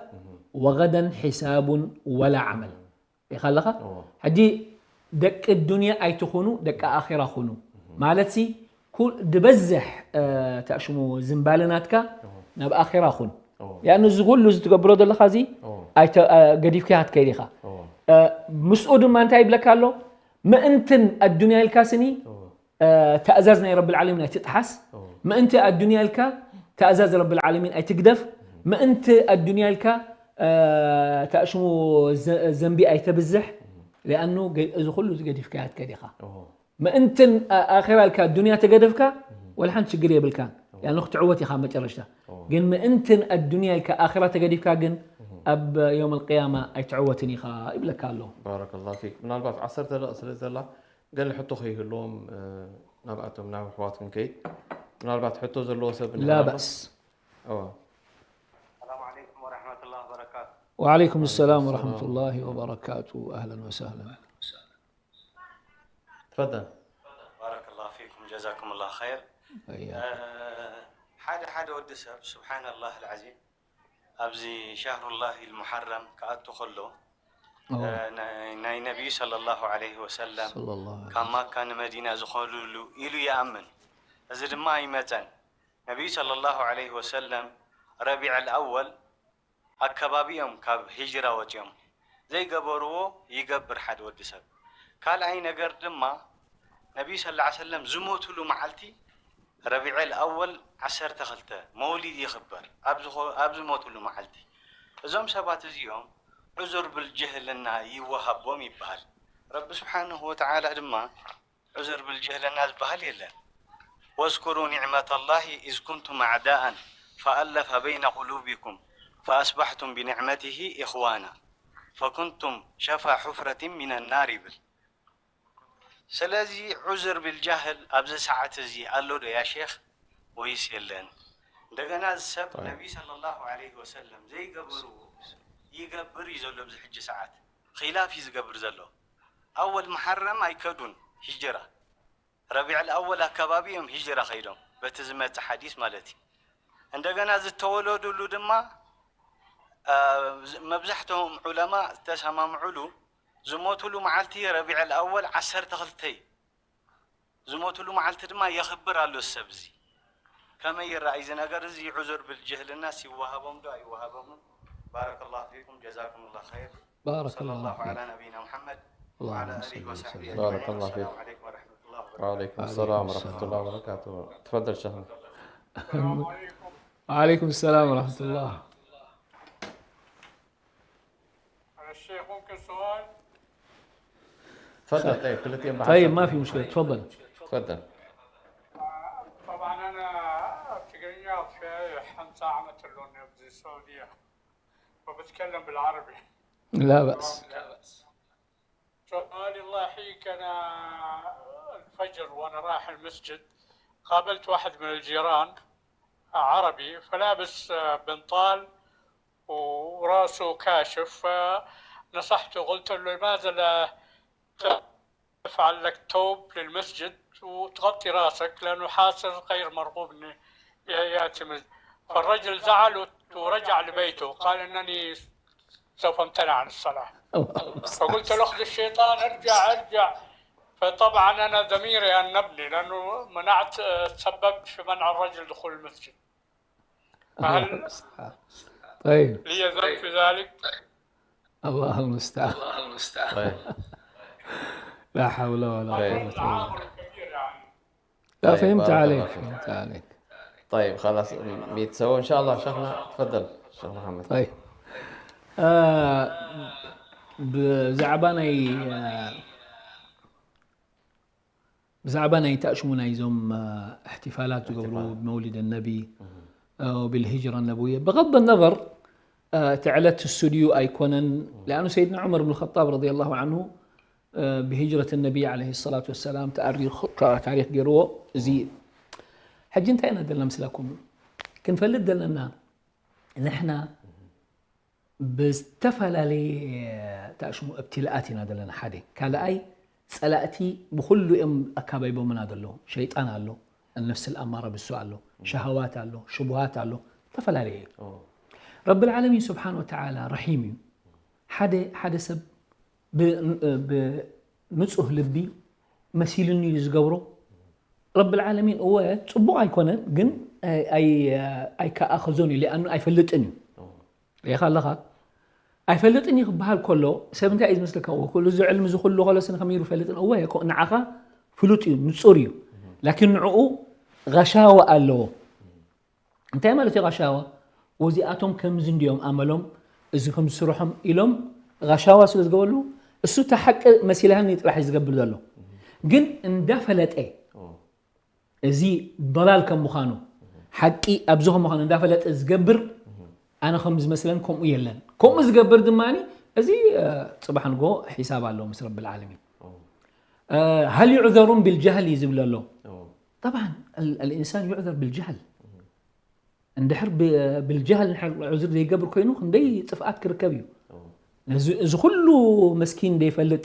وغدا حساب ولا عمل ሪኢኻ ኣለኻ እዎ። ሕጂ ደቂ ዱንያ ኣይትኹኑ ደቂ ኣራ ኩኑ ማለት ሲ ኩ- ድበዝሕ እ፣ ተሽሙ ዝንባለ ናትካ ናብ ኣራ ኩን እዎ። ያኑ እዚ ኩሉ እዚ ትገብሮ ዘለኻ እዚ እዎ። ኣይተ- እ፣ ገዲፍካ ክትከይድ ኢኻ እዎ። እ፣ ምስኡ ድማ እንታይ ይብለካ ኣሎ ምእንትን ኣዱንያ ኢልካ ስኒ እዎ። እ፣ ተእዛዝ ናይ ረብል ዓለሚን ኣይትጥሓስ እዎ። ምእንቲ ኣዱንያ ኢልካ ተእዛዝ ረብል ዓለሚን ኣይትግደፍ ምእንቲ ኣዱንያ ኢልካ እ፣ ተእሽሙ ዘ- ዘንቢ ኣይተብዝሕ ሊኣኑ ገ- እዚ ኩሉ እዚ ገዲፍካ ክትከይድ ኢኻ እዎ። ምእንትን ኣ- ኣራ ኢልካ ኣዱንያ ተገደፍካ ወላ ሓንቲ ሽግር የብልካን ያኑ ክትዕወት ኢኻ መጨረሽታ ግን ምእንትን ኣዱንያ ኢልካ ኣራ ተገዲፍካ ግን ኣብ ዮም ልቅያማ ኣይትዕወትን ኢኻ ይብለካ ኣሎ ባረከላሁ ፊክ ምናልባት ዓሰርተ ደቂ ስለ ዘላ ገለ ሕቶ ከይህልዎም እ፣ ናብኣቶም ናብ ኣሕዋት ክንከይድ ምናልባት ሕቶ ዘለዎ ሰብ لا بأس እዎ السلام عليكم ورحمة الله وبركاته. وعليكم السلام ورحمة الله وبركاته أهلا وسهلا تفضل بارك الله فيكم، جزاكم الله خير. أيوة. ሓደ ሓደ ወዲ ሰብ سبحان الله العظيم ኣብዚ شهر الله المحرم ክኣቱ ከሎ أوه. ናይ ነቢዩ صلى الله عليه وسلم صلى الله عليه ካብ ማካ ንመዲና ዝኾኑሉ ኢሉ ይኣምን። እዚ ድማ ኣይመፀን። ነቢዩ صلى الله عليه وسلم ረቢዕ الأول ኣከባቢ እዮም ካብ ሂጅራ ወፂኦም። ዘይገበርዎ ይገብር ሓደ ወዲ ሰብ። ካልኣይ ነገር ድማ ነቢዩ صلى الله عليه وسلم ዝሞትሉ መዓልቲ ረቢዕ الأول ዓሰርተ ክልተ መውሊድ ይኽበር ኣብ ዝኾ- ኣብ ዝሞትሉ መዓልቲ። እዞም ሰባት እዚኦም ዑዙር ብልጅህልና ይወሃቦም ይበሃል። ረቢ ስብሓንሁ ወተዓላ ድማ ዑዝር ብልጅህልና ዝበሃል የለን። واذكروا نعمة الله إذ كنتم أعداء فألف بين قلوبكم فأصبحتم بنعمته إخوانا فكنتم شفا حفرة من النار ይብል። ስለዚ ዑዝር ብልጃህል ኣብዚ ሰዓት እዚ ኣሎ ዶ ያ ሼኽ ወይስ የለን? እንደገና እዚ ሰብ ነቢ ሰለላሁ ዐለይሂ ወሰለም ዘይገበርዎ ይገብር እዩ ዘሎ ኣብዚ ሕጂ ሰዓት ኺላፍ እዩ ዝገብር ዘሎ። ኣወል መሓረም ኣይከዱን ሂጅራ። ረቢዕል ኣወል ኣካባቢ እዮም ሂጅራ ከይዶም በቲ ዝመጽእ ሓዲስ ማለት እዩ። እንደገና ዝተወለዱሉ ድማ መብዛሕትኦም ዑለማ ዝተሰማምዑሉ ዝሞቱሉ መዓልቲ ረቢዕል ኣወል ዓሰርተ ክልተ እዩ። ዝሞቱሉ መዓልቲ ድማ የኽብር ኣሎ ሰብ እዚ። ከመይ ይረኣይ እዚ ነገር እዚ? ዑዙር ብልጅህልናስ ይወሃቦም ዶ ኣይወሃቦምን? ባረከላሁ ፊኩም ጀዛኩሙላሁ ኸይር። بارك صلى الله الله فيك. على نبينا محمد اللهم وعلى صل آله وصحبه وسلم. أجمعين. بارك الله فيك. السلام عليكم ورحمة الله وبركاته. وعليكم السلام ورحمة الله وبركاته. تفضل شيخنا. السلام عليكم. وعليكم السلام ورحمة الله. الشيخ ممكن سؤال؟ تفضل. طيب، كل يوم طيب، ما في مشكلة، تفضل. تفضل. طبعا أنا ትግርኛ ኣውፊያ ሓምሳ ዓመት ኣለኒ ኣብዚ ሳውድያ وبتكلم بالعربي. لا بأس. سؤالي الله يحييك، أنا الفجر وأنا رايح المسجد قابلت واحد من الجيران عربي فلابس بنطال وراسه كاشف، فنصحته قلت له: "لماذا لا تفعل لك توب للمسجد وتغطي راسك، لأنه حاسر غير مرغوب إنه يأتي مسجد. فالرجل زعل ورجع لبيته، قال: "إنني سوف أمتنع عن الصلاة". فقلت له: "أخذ الشيطان، ارجع، ارجع". فطبعًا أنا ضميري أنبني، لأنه منعت، آه، تسببت في منع الرجل دخول المسجد. فهل طيب. لي ذنب في ذلك؟ الله المستعان. طيب. لا حول ولا طيب. قوة إلا بالله. كبير يعني. لا، طيب، فهمت بارك الله عليك، فيك. فهمت عليك. طيب، خلاص، ميت سوا إن شاء الله. شيخنا، تفضل، شيخ محمد. طيب. آه، ብዛዕባ ናይ፣ آه، ብዛዕባ ናይ ተኣሽሙ ናይዞም፣ آه، احتفالات ዝገብሩ احتفال. ብመውሊድ ነቢ፣ آه، وبالهجرة النبوية، بغض النظر، آه، እቲ ዕለት እሱ ድዩ ኣይኮነን። لأنه سيدنا عمر بن الخطاب رضي الله عنه، آه، بهجرة النبي عليه الصلاة والسلام تأريخ، تاريخ ገይርዎ። እዚ ሕጂ እንታይ ኢና ዘለና ምስላኩም ክንፈልጥ ዘለና፣ ንሕና ብዝተፈላለየ ተኣሽሙ እብትላኣት ኢና ዘለና። ሓደ ካልኣይ፣ ፀላእቲ ብኩሉ እዮም ኣካባቢቦምና ዘለዉ። ሸይጣን ኣሎ፣ النفس الأمارة بالسوء ኣሎ፣ ሸሃዋት ኣሎ፣ ሽቡሃት ኣሎ፣ ዝተፈላለየ እዩ። ኦ፣ ረብል ዓለሚን ስብሓን ወተዓላ ረሒም እዩ። ሓደ ሓደ ሰብ ብ- ብንጹህ ልቢ መሲሉኒ እዩ ዝገብሮ። ረብል ዓለሚን እወ ጽቡቕ ኣይኮነን፣ ግን ኣይ- ኣይ- ኣይከኣኸዞን እዩ፣ ሊኣኑ ኣይፈልጥን እዩ። ሪኢኻ ኣለኻ? ኣይፈልጥን እዩ ክበሃል ከሎ ሰብ እንታይ እዩ ዝመስለካ? እወ፣ ኩሉ እዚ ዕልሚ እዚ ኩሉ ከሎ ስኒ ከመይ ይፈልጥን? እወ፣ ኮ- ንዓኻ ፍሉጥ እዩ፣ ንጹር እዩ። ላኪን ንዕኡ غشاوة ኣለዎ። እንታይ ማለት እዩ غشاوة? ወዚኣቶም ከምዚ እንዲዮም ኣመሎም፣ እዚ ከም ዝስርሖም ኢሎም غشاوة ስለ ዝገበሉ፣ እሱ እታ ሓቂ መሲላኒ ጥራሕ እዩ ዝገብር ዘሎ። ግን እንዳፈለጠ ኦ፣ እዚ ضلال ከም ምዃኑ፣ ሓቂ ኣብዚ ከም ምዃኑ እንዳፈለጠ ዝገብር፣ ኣነ ከም ዝመስለን ከምኡ የለን። ከምኡ ዝገብር ድማ እዚ፣ እ፣ ጽባሕ ንጎ ሒሳብ ኣለዎ ምስ ረብል ዓለሚን። ኦ፣ እ፣ هل يعذرون بالجهل እዩ ዝብል ኣሎ። ኦ፣ طبعا ال- الإنسان يعذر بالجهل. እንድሕር ብ- بالجهل እንድሕር ዑዝር ዘይገብር ኮይኑ ክንደይ ጥፍኣት ክርከብ እዩ። ኦ፣ እዚ እዚ ኩሉ መስኪን ዘይፈልጥ፣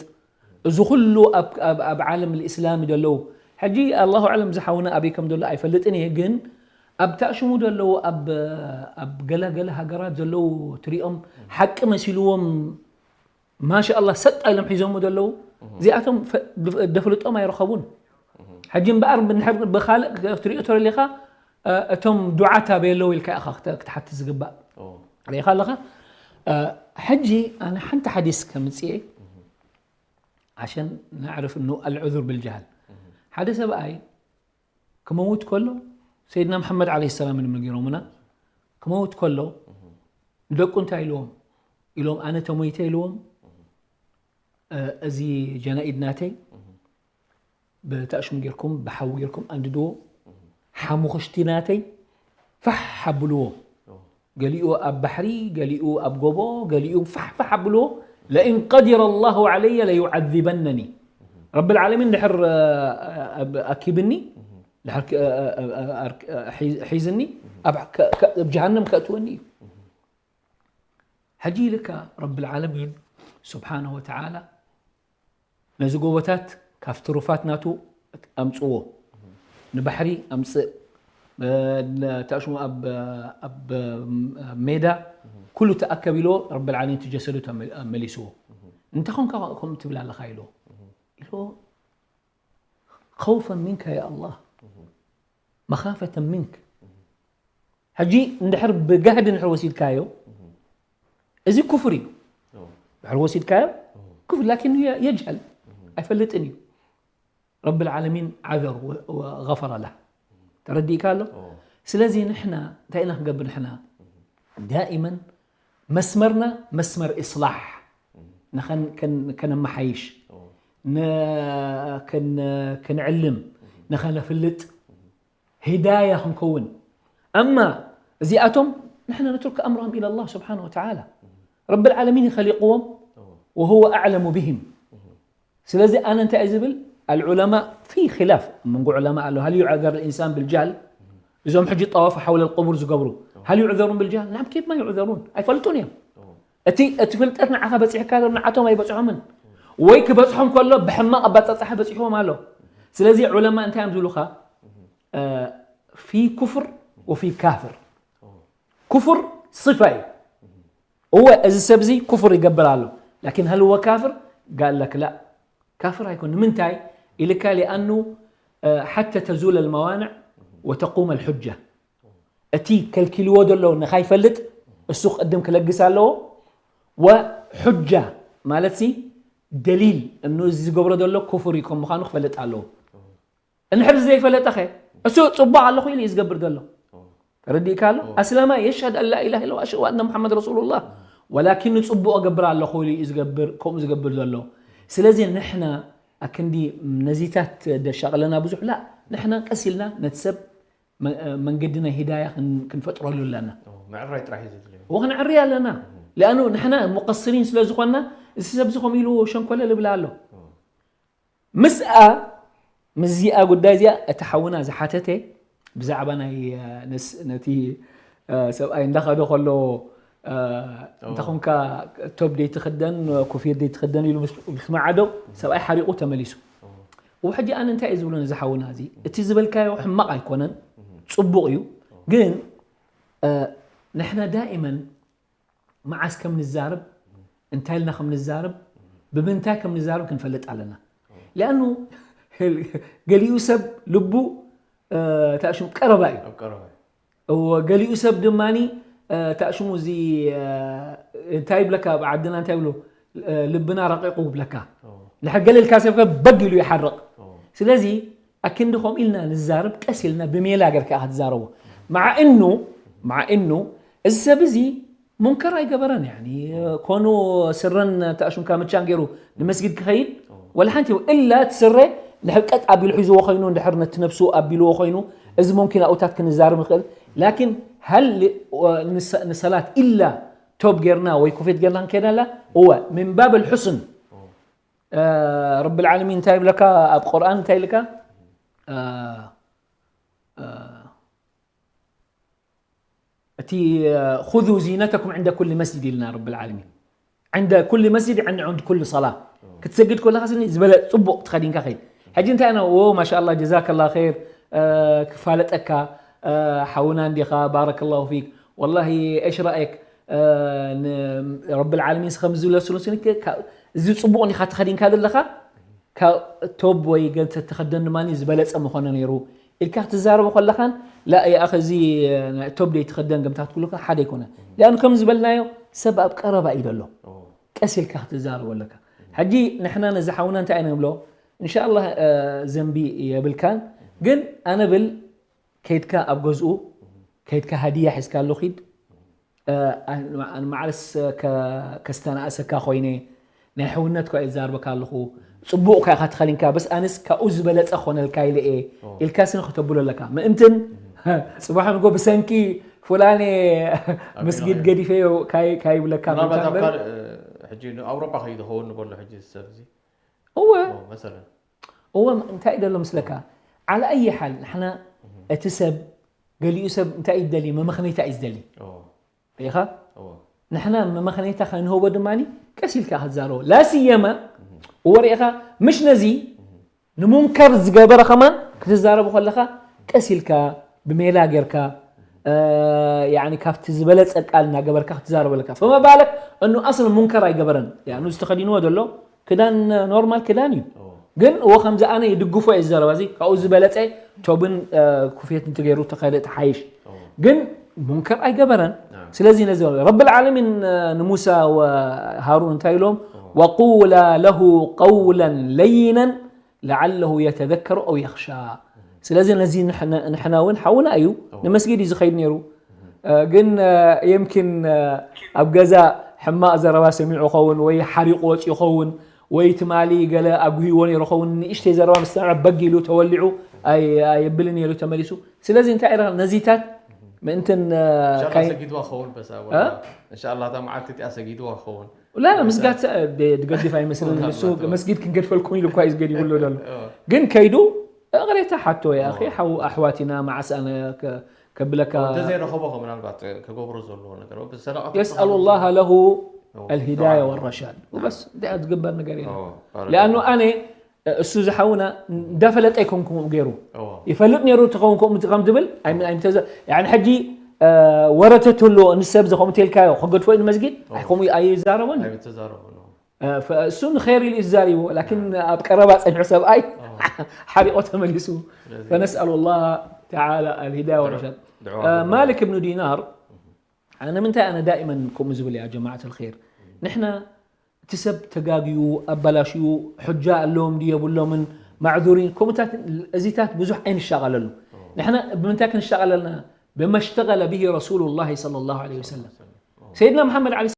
እዚ ኩሉ ኣብ ኣብ ኣብ ዓለም الإسلام ዘለዉ፣ ሕጂ الله أعلم ዝሓውና ኣበይ ከም ዘሎ ኣይፈልጥን እየ፣ ግን ኣብ ታእሽሙ ዘለዉ ኣብ ኣብ ገለ ገለ ሃገራት ዘለዉ ትሪኦም ሓቂ መሲልዎም ማሻ ኣላህ ሰጥ ኢሎም ሒዞሞ ዘለዉ እዚኣቶም ፈ- ደፍልጦም ኣይረኸቡን። ሕጂ እምበኣር ብንሕር ብኻልእ ክትሪኦ ተደሊኻ፣ እ፣ እቶም ዱዓት ኣበይ ኣለዉ ኢልካ ኢኻ ክተ- ክትሓትት ዝግባእ። ኦ፣ ሪኢኻ ኣለኻ? እ፣ ሕጂ ኣነ ሓንቲ ሓዲስ ከምጽኤ ዓሸን ነዕርፍ እኑ ኣልዑዙር ብልጃሃል። ሓደ ሰብኣይ ክመውት ከሎ ሰይድና መሓመድ ዓለይሂ ሰላም እዮም ነጊሮምና። ክመውት ከሎ ንደቁ እንታይ ኢልዎም? ኢሎም ኣነ ተሞይተ ኢልዎም፣ እ፣ እዚ ጀናኢድ ናተይ ብታእሽሙ ጌርኩም ብሓዊ ጌርኩም ኣንድድዎ፣ ሓሙኽሽቲ ናተይ ፋሕ ኣብልዎ። ገሊኡ ኣብ ባሕሪ፣ ገሊኡ ኣብ ጎቦ፣ ገሊኡ ፋሕ ፋሕ ኣብልዎ። ለኢን ቀዲረ ኣላሁ ዓለየ ለዩዓዚበነኒ። ረብል ዓለሚን ድሕር፣ እ፣ ኣብ- ኣኪብኒ፣ ድሕር ክ- እ- እ- እ- ኣር- እ- ሒ- ሒዝኒ ኣብ ከ- ከ- ኣብ ጀሃነም ከእትወኒ እዩ። ሕጂ ኢልካ ረብል ዓለሚን ስብሓነሁ ወተዓላ ነዚ ጎቦታት ካብ ትሩፋት ናቱ ኣምጽዎ፣ ንባሕሪ ኣምጽእ፣ እ፣ ን- ተኣሽሙ ኣብ ኣብ ሜዳ ኩሉ ተኣከብ ኢልዎ ረብል ዓለሚን እቲ ጀሰዱ ተመ- መሊስዎ። እንታይ ኮንካ ከምኡ ትብል ኣለኻ ኢልዎ። ኢልዎ خوفا منك يا الله، مخافة منك. ሕጂ እንድሕር ብጋህዲ እንድሕር ወሲድካዮ እዚ ኩፍር እዩ። ኦ፣ ድሕር ወሲድካዮ ኩፍር ላኪን የ- የጅሀል ኣይፈልጥን እዩ። ረብል ዓለሚን ዓዘር ወ- ወገፈረ ለህ። ተረዲእካ ኣሎ። ኦ፣ ስለዚ ንሕና እንታይ ኢና ክንገብር? ንሕና ዳኢመን መስመርና መስመር ኢስላሕ ንኸን- ከን- ከነመሓይሽ፣ ኦ፣ ን- ከን- ክንዕልም፣ ንኸነፍልጥ፣ ሂዳያ ክንከውን። ኣማ እዚኣቶም ንሕና ነትርክ ኣምሮም ኢለ ኣላህ ስብሓነ ወተዓላ። ረብል ዓለሚን ይኸሊቅዎም ኦ፣ وهو أعلم بهم። ስለዚ ኣነ እንታይ እየ ዝብል? العلماء في خلاف ኣብ መንጎ ዑለማ ኣሎ። هل يعذر الإنسان بالجهل؟ እዞም ሕጂ ጠዋፍ حول القبور ዝገብሩ هل يعذرون بالجهل؟ نعم، كيف ما يعذرون؟ ኣይፈልጡን እዮም። እቲ እቲ ፍልጠት ንዓኻ በፂሕካ ዶ ንዓቶም ኣይበፅሖምን። ወይ ክበጽሖም ከሎ ብሕማቕ ኣባጻጻሐ በጺሕዎም ኣሎ። ስለዚ ዑለማ እንታይ እዮም ዝብሉኻ? ፊ ኩፍር ወፊ ካፍር። ኩፍር ስፋ እዩ። እወ፣ እዚ ሰብ እዚ ኩፍር ይገብር ኣሎ። ላኪን ሀል ወ ካፍር? ጋለክ ላ፣ ካፍር ኣይኮን። ንምንታይ ኢልካ? ሊኣኑ ሓተ ተዙል ልመዋንዕ ወተቁም ልሑጃ። እቲ ከልኪልዎ ዘሎ ንኻይፈልጥ እሱ ክቕድም ክለግስ ኣለዎ። ወሑጃ ማለት ሲ ደሊል እኑ እዚ ዝገብሮ ዘሎ ኩፍር እዩ ከም ምዃኑ ክፈልጥ ኣለዎ። እንድሕር ዘይፈለጠኸ እሱ ጽቡቕ ኣለኹ ኢሉ እዩ ዝገብር ዘሎ። ተረዲእካ ኣሎ? ኣስላማይ የሽሃድ ኣን ላ ኢላሃ ኢለላህ ወኣሽሀዱ ኣነ ሙሓመድ ረሱሉላህ፣ ወላኪን ንጽቡቕ እገብር ኣለኹ ኢሉ እዩ ዝገብር፣ ከምኡ ዝገብር ዘሎ። ስለዚ ንሕና ኣክንዲ ነዚታት ደሻቕለና ብዙሕ ላ፣ ንሕና ቀስ ኢልና ነቲ ሰብ መ-፣ መንገዲ ናይ ሂዳያ ክን-፣ ክንፈጥረሉ ኣለና። ምዕራይ ጥራሕ እዩ ዘድልዮ። ወክንዕሪ ኣለና። ሊኣኑ ንሕና ሙቀስሪን ስለ ዝኾንና፣ እዚ ሰብ እዚ ከምኡ ኢሉ ሸንኮለል ይብል ኣሎ። ምስኣ፣ ምስዚኣ ጉዳይ እዚኣ እቲ ሓውና ዝሓተተ ብዛዕባ ናይ፣ እ፣ ነስ-፣ ነቲ፣ እ፣ ሰብኣይ እንዳኸደ ከሎ፣ እ፣ እንተ ኾንካ ቶብ ደይትኽደን፣ ኮፍየት ደይትኽደን ኢሉ ምስ፣ ምስ መዓዶ ሰብኣይ ሓሪቑ ተመሊሱ። እዎ፣ ሕጂ ኣነ እንታይ እየ ዝብሎ ነዚ ሓውና እዚ? እቲ ዝበልካዮ ሕማቕ ኣይኮነን፣ ጽቡቕ እዩ። ግን፣ እ፣ ንሕና ዳኢመን መዓስ ከም ንዛረብ፣ እንታይ ኢልና ከም ንዛረብ፣ ብምንታይ ከም ንዛረብ ክንፈልጥ ኣለና። ሊኣኑ ገሊኡ ሰብ ልቡ፣ እ፣ ታሽም ቀረባ እዩ። ኣብ ቀረባ እዩ። እዎ፣ ገሊኡ ሰብ ድማኒ፣ እ፣ ታሽሙ እዚ፣ እ፣ እንታይ ይብለካ፣ ኣብ ዓድና እንታይ ይብሉ፣ እ፣ ልብና ረቂቑ ይብለካ። እዎ። ንሕር ገለ ኢልካ ሰብ ከ በግ ኢሉ ይሓርቕ። እዎ። ስለዚ ኣክንዲ ከምኡ ኢልና ንዛረብ፣ ቀስ ኢልና ብሜላ ገርካ ኢኻ ትዛረቦ። መዓ እኑ፣ መዓ እኑ እዚ ሰብ እዚ ሙንከር ኣይገበረን፣ ያኒ፣ ኮኑ ስረን ተኣሹን ካምቻን ገይሩ ንመስጊድ ክኸይድ፣ ወላ ሓንቲ፣ እላ እቲ ስረ ንሕቀጥ ኣቢሉ ሒዝዎ ኮይኑ፣ እንድሕር ነቲ ነብሱ ኣቢልዎ ኮይኑ፣ እዚ ሙምኪን ኣብኡታት ክንዛረብ ንኽእል። ላኪን፣ ሀል ን-፣ ንሰ-፣ ንሰላት ኢላ ቶብ ጌርና ወይ ኮፌት ጌርና ክንከይድ ኣላ? እወ፣ ሚን ባብ ልሑስን። እ፣ ረብል ዓለሚን እንታይ ይብለካ ኣብ ቁርኣን? እንታይ ኢልካ? እ፣ እ፣ እቲ፣ እ፣ "ኹዙ ዚነተኩም ዕንደ ኩሊ መስጅድ" ኢልና ረብል ዓለሚን። ዕንደ ኩሊ መስጅድ፣ ዕን-፣ ዕንድ ኩሊ ሰላ። ክትሰግድ ከለኻ ስኒ ዝበለ ጽቡቕ ተኸዲንካ ኸይድ። ሕጂ እንታይ ኣነ፣ "ዎ፣ ማሻኣላ፣ ጀዛከላ ኸይር፣ እ፣ ክፋለጠካ፣ እ፣ ሓውና እንዲኻ፣ ባረከላሁ ፊክ። ወላሂ፣ እሽ ረኣየክ፣ እ፣ ን-፣ ረብል ዓለሚን ስኸም ዝብለ ስሉ ስኒ፣ ከ-፣ ካ-፣ እዚ ጽቡቕ እንዲኻ ተኸዲንካ ዘለኻ?" ካብ ቶብ ወይ ገንተ ተኸደን ድማ ዝበለጸ ምኾነ ነይሩ ኢልካ ክትዛረቦ ከለኻን፣ ላ፣ ያ ኣኸ፣ እዚ፣ እ፣ ቶብ ደይ ትኸደን ገምታት ኩሉ ሓደ ኣይኮነ። ሊኣኑ ከም ዝበልናዮ፣ ሰብ ኣብ ቀረባ እዩ ዘሎ። ኦ። ቀስ ኢልካ ክትዛረቦ ኣለካ። ሕጂ ንሕና ነዚ ሓውና እንታይ ኢና ንብሎ? እንሻኣላህ፣ እ፣ ዘንቢ የብልካን። ግን ኣነ ብል፣ ከይድካ ኣብ ገዝኡ፣ ከይድካ ሃዲያ ሒዝካሉ ኪድ። እ፣ ኣን-፣ ኣን-፣ ማዕረስ ከ-፣ ከስተናእሰካ ኮይነ፣ ናይ ሕውነት እኳ እየ ዝዛርበካ ኣለኹ። ጽቡቕ እኳ ኢኻ ተኸዲንካ፣ በስ ኣነስ ካብኡ ዝበለጸ ክኾነልካ ኢለ እየ፣ ኦ። ኢልካ ስኒ ከተብሎ ኣለካ። ምእንትን፣ ጽባሕ ንጎ ብሰንኪ ፉላኔ ኣቢሉ መስጊድ ከይዱ። ገዲፈዮ ካይ-፣ ካይብለካ ምእንታ ምናልባት ኣብ እምበር። ካልእ፣ እ፣ ሕጂ ንኣውሮጳ ከይዱ ኸውን ንበሎ ሕጂ ሰብ እዚ። እወ። ኦ፣ መሰለን። እወ፣ እንታይ እዩ ደሎ ምስለካ? ዓላ ኣይ ሓል፣ ንሕና እቲ ሰብ፣ ገሊኡ ሰብ እንታይ እዩ ዝደሊ? መመኽነይታ እዩ ዝደሊ። ኦ። ርኢኻ? እወ። ንሕና መመኽነይታ ከንህቦ ድማኒ፣ ቀስ ኢልካ ክትዛረቦ። ላስየማ፣ እወ፣ ርኢኻ፣ ምሽ ነዚ ንሙንከር ዝገበረ ከማን ክትዛረቡ ከለኻ፣ ቀስ ኢልካ፣ ብሜላ ጌርካ፣ እ፣ ያኒ ካብቲ ዝበለጸ ቃል እናገበርካ ክትዛረቡ ኣለካ። ፈማ ባለክ እኑ ኣስል ሙንከር ኣይገበረን። ያኑ ዝተኸዲንዎ ዘሎ ክዳን ኖርማል ክዳን እዩ። ኦ። ግን እዎ ከምዚ ኣነ ይድግፎ እየ ዝዛረባ፣ እዚ ካብኡ ዝበለጸ ቶብን፣ እ፣ ኩፍየት እንትገይሩ ተኸደ ተሓይሽ። ኦ። ግን ሙንከር ኣይገበረን። ናም። ስለዚ ነዚ ረብል ዓለሚን፣ እ፣ ንሙሳ ወሃሩን እንታይ ኢሎም? ኦ። "ወቁላ ለሁ ቀውለን ለይነን ለዓለሁ የተዘከሩ ኣው የኽሻ።" ስለዚ ነዚ ንሕና፣ ንሕና እውን ሓውና እዩ፣ እዎ። ንመስጊድ እዩ ዝኸይድ ነይሩ። እ፣ ግን፣ እ፣ የምኪን፣ እ፣ ኣብ ገዛ ሕማቕ ዘረባ ሰሚዑ ኸውን ወይ ሓሪቑ ወፂኡ ኸውን ወይ ትማሊ ገለ ኣጉሂዎ ነይሩ ኸውን፣ ንእሽተይ ዘረባ ምስ ሰምዐ በግ ኢሉ ተወሊዑ ኣይ-፣ ኣየብልን ነይሩ ተመሊሱ። ስለዚ እንታይ ኢኻ ነዚታት ምእንትን፣ እ፣ ኢንሻላህ ካይ-፣ ሰጊድዋ ኸውን በሳ እ? ወላ ኢንሻላህ እታ መዓልቲ እቲኣ ሰጊድዋ ኸውን። ላ፣ ላ፣ ምስጋድ ሰ-፣ ደ-፣ ድገድፍ ኣይመስልን። ላ፣ ንሱ ላ፣ ላ። መስጊድ ክንገድፈልኩም ኢሉ እኳ እዩ ዝገዲፉ ኣሎ ደሎ። እ። ግን ከይዱ እቕሬታ ሓቶ፣ ያ ኣኺ፣ እ። ሓው ኣሕዋት ኢና፣ መዓስ ኣነ ከ-፣ ከብለካ። እንተዘይረኸቦ ኸ ምናልባት ከገብሮ ዘለዎ ነገር፣ ብሰደቓ የስኣሉ ላህ ለሁ الهداية والرشاد. وبس، ده أتقبل نقري. لأنه أنا እሱ ዝሓውና እንዳፈለጠ ኣይኮንኩም ገይሩ ይፈልጥ ነይሩ ትኸውን ከምኡ ከም ትብል ኣይምንኣይምተዘ ሕጂ ወረተት ኣሎ ንሰብ ዝኸምኡ ተልካዮ ክገድፎ እዩ ንመስጊድ ኣይከምኡ ኣይዛረቦን። እሱ ንኸይር ኢሉ እዩ ዝዛሪቦ ላኪን ኣብ ቀረባ ፀኒሑ ሰብኣይ ሓሪቆ ተመሊሱ። فنسأل الله تعالى الهداية والرشاد. ማሊክ እብኑ ዲናር ኣነ ምንታይ ኣነ ዳእመን ከምኡ ዝብል እያ ጀማዓት ልር ንሕና እቲ ሰብ ተጋግዩ ኣባላሽዩ ሕጃ ኣለዎም ድዩ የብሎምን ማዕዙሪን ከምኡታት እዚታት ብዙሕ ኣይንሻቐለሉ። ንሕና ብምንታይ ክንሻቐለልና ብመሽተቀለ ብሂ ረሱሉ ላ ለ ላ ወሰለም ሰይድና መሓመድ ለ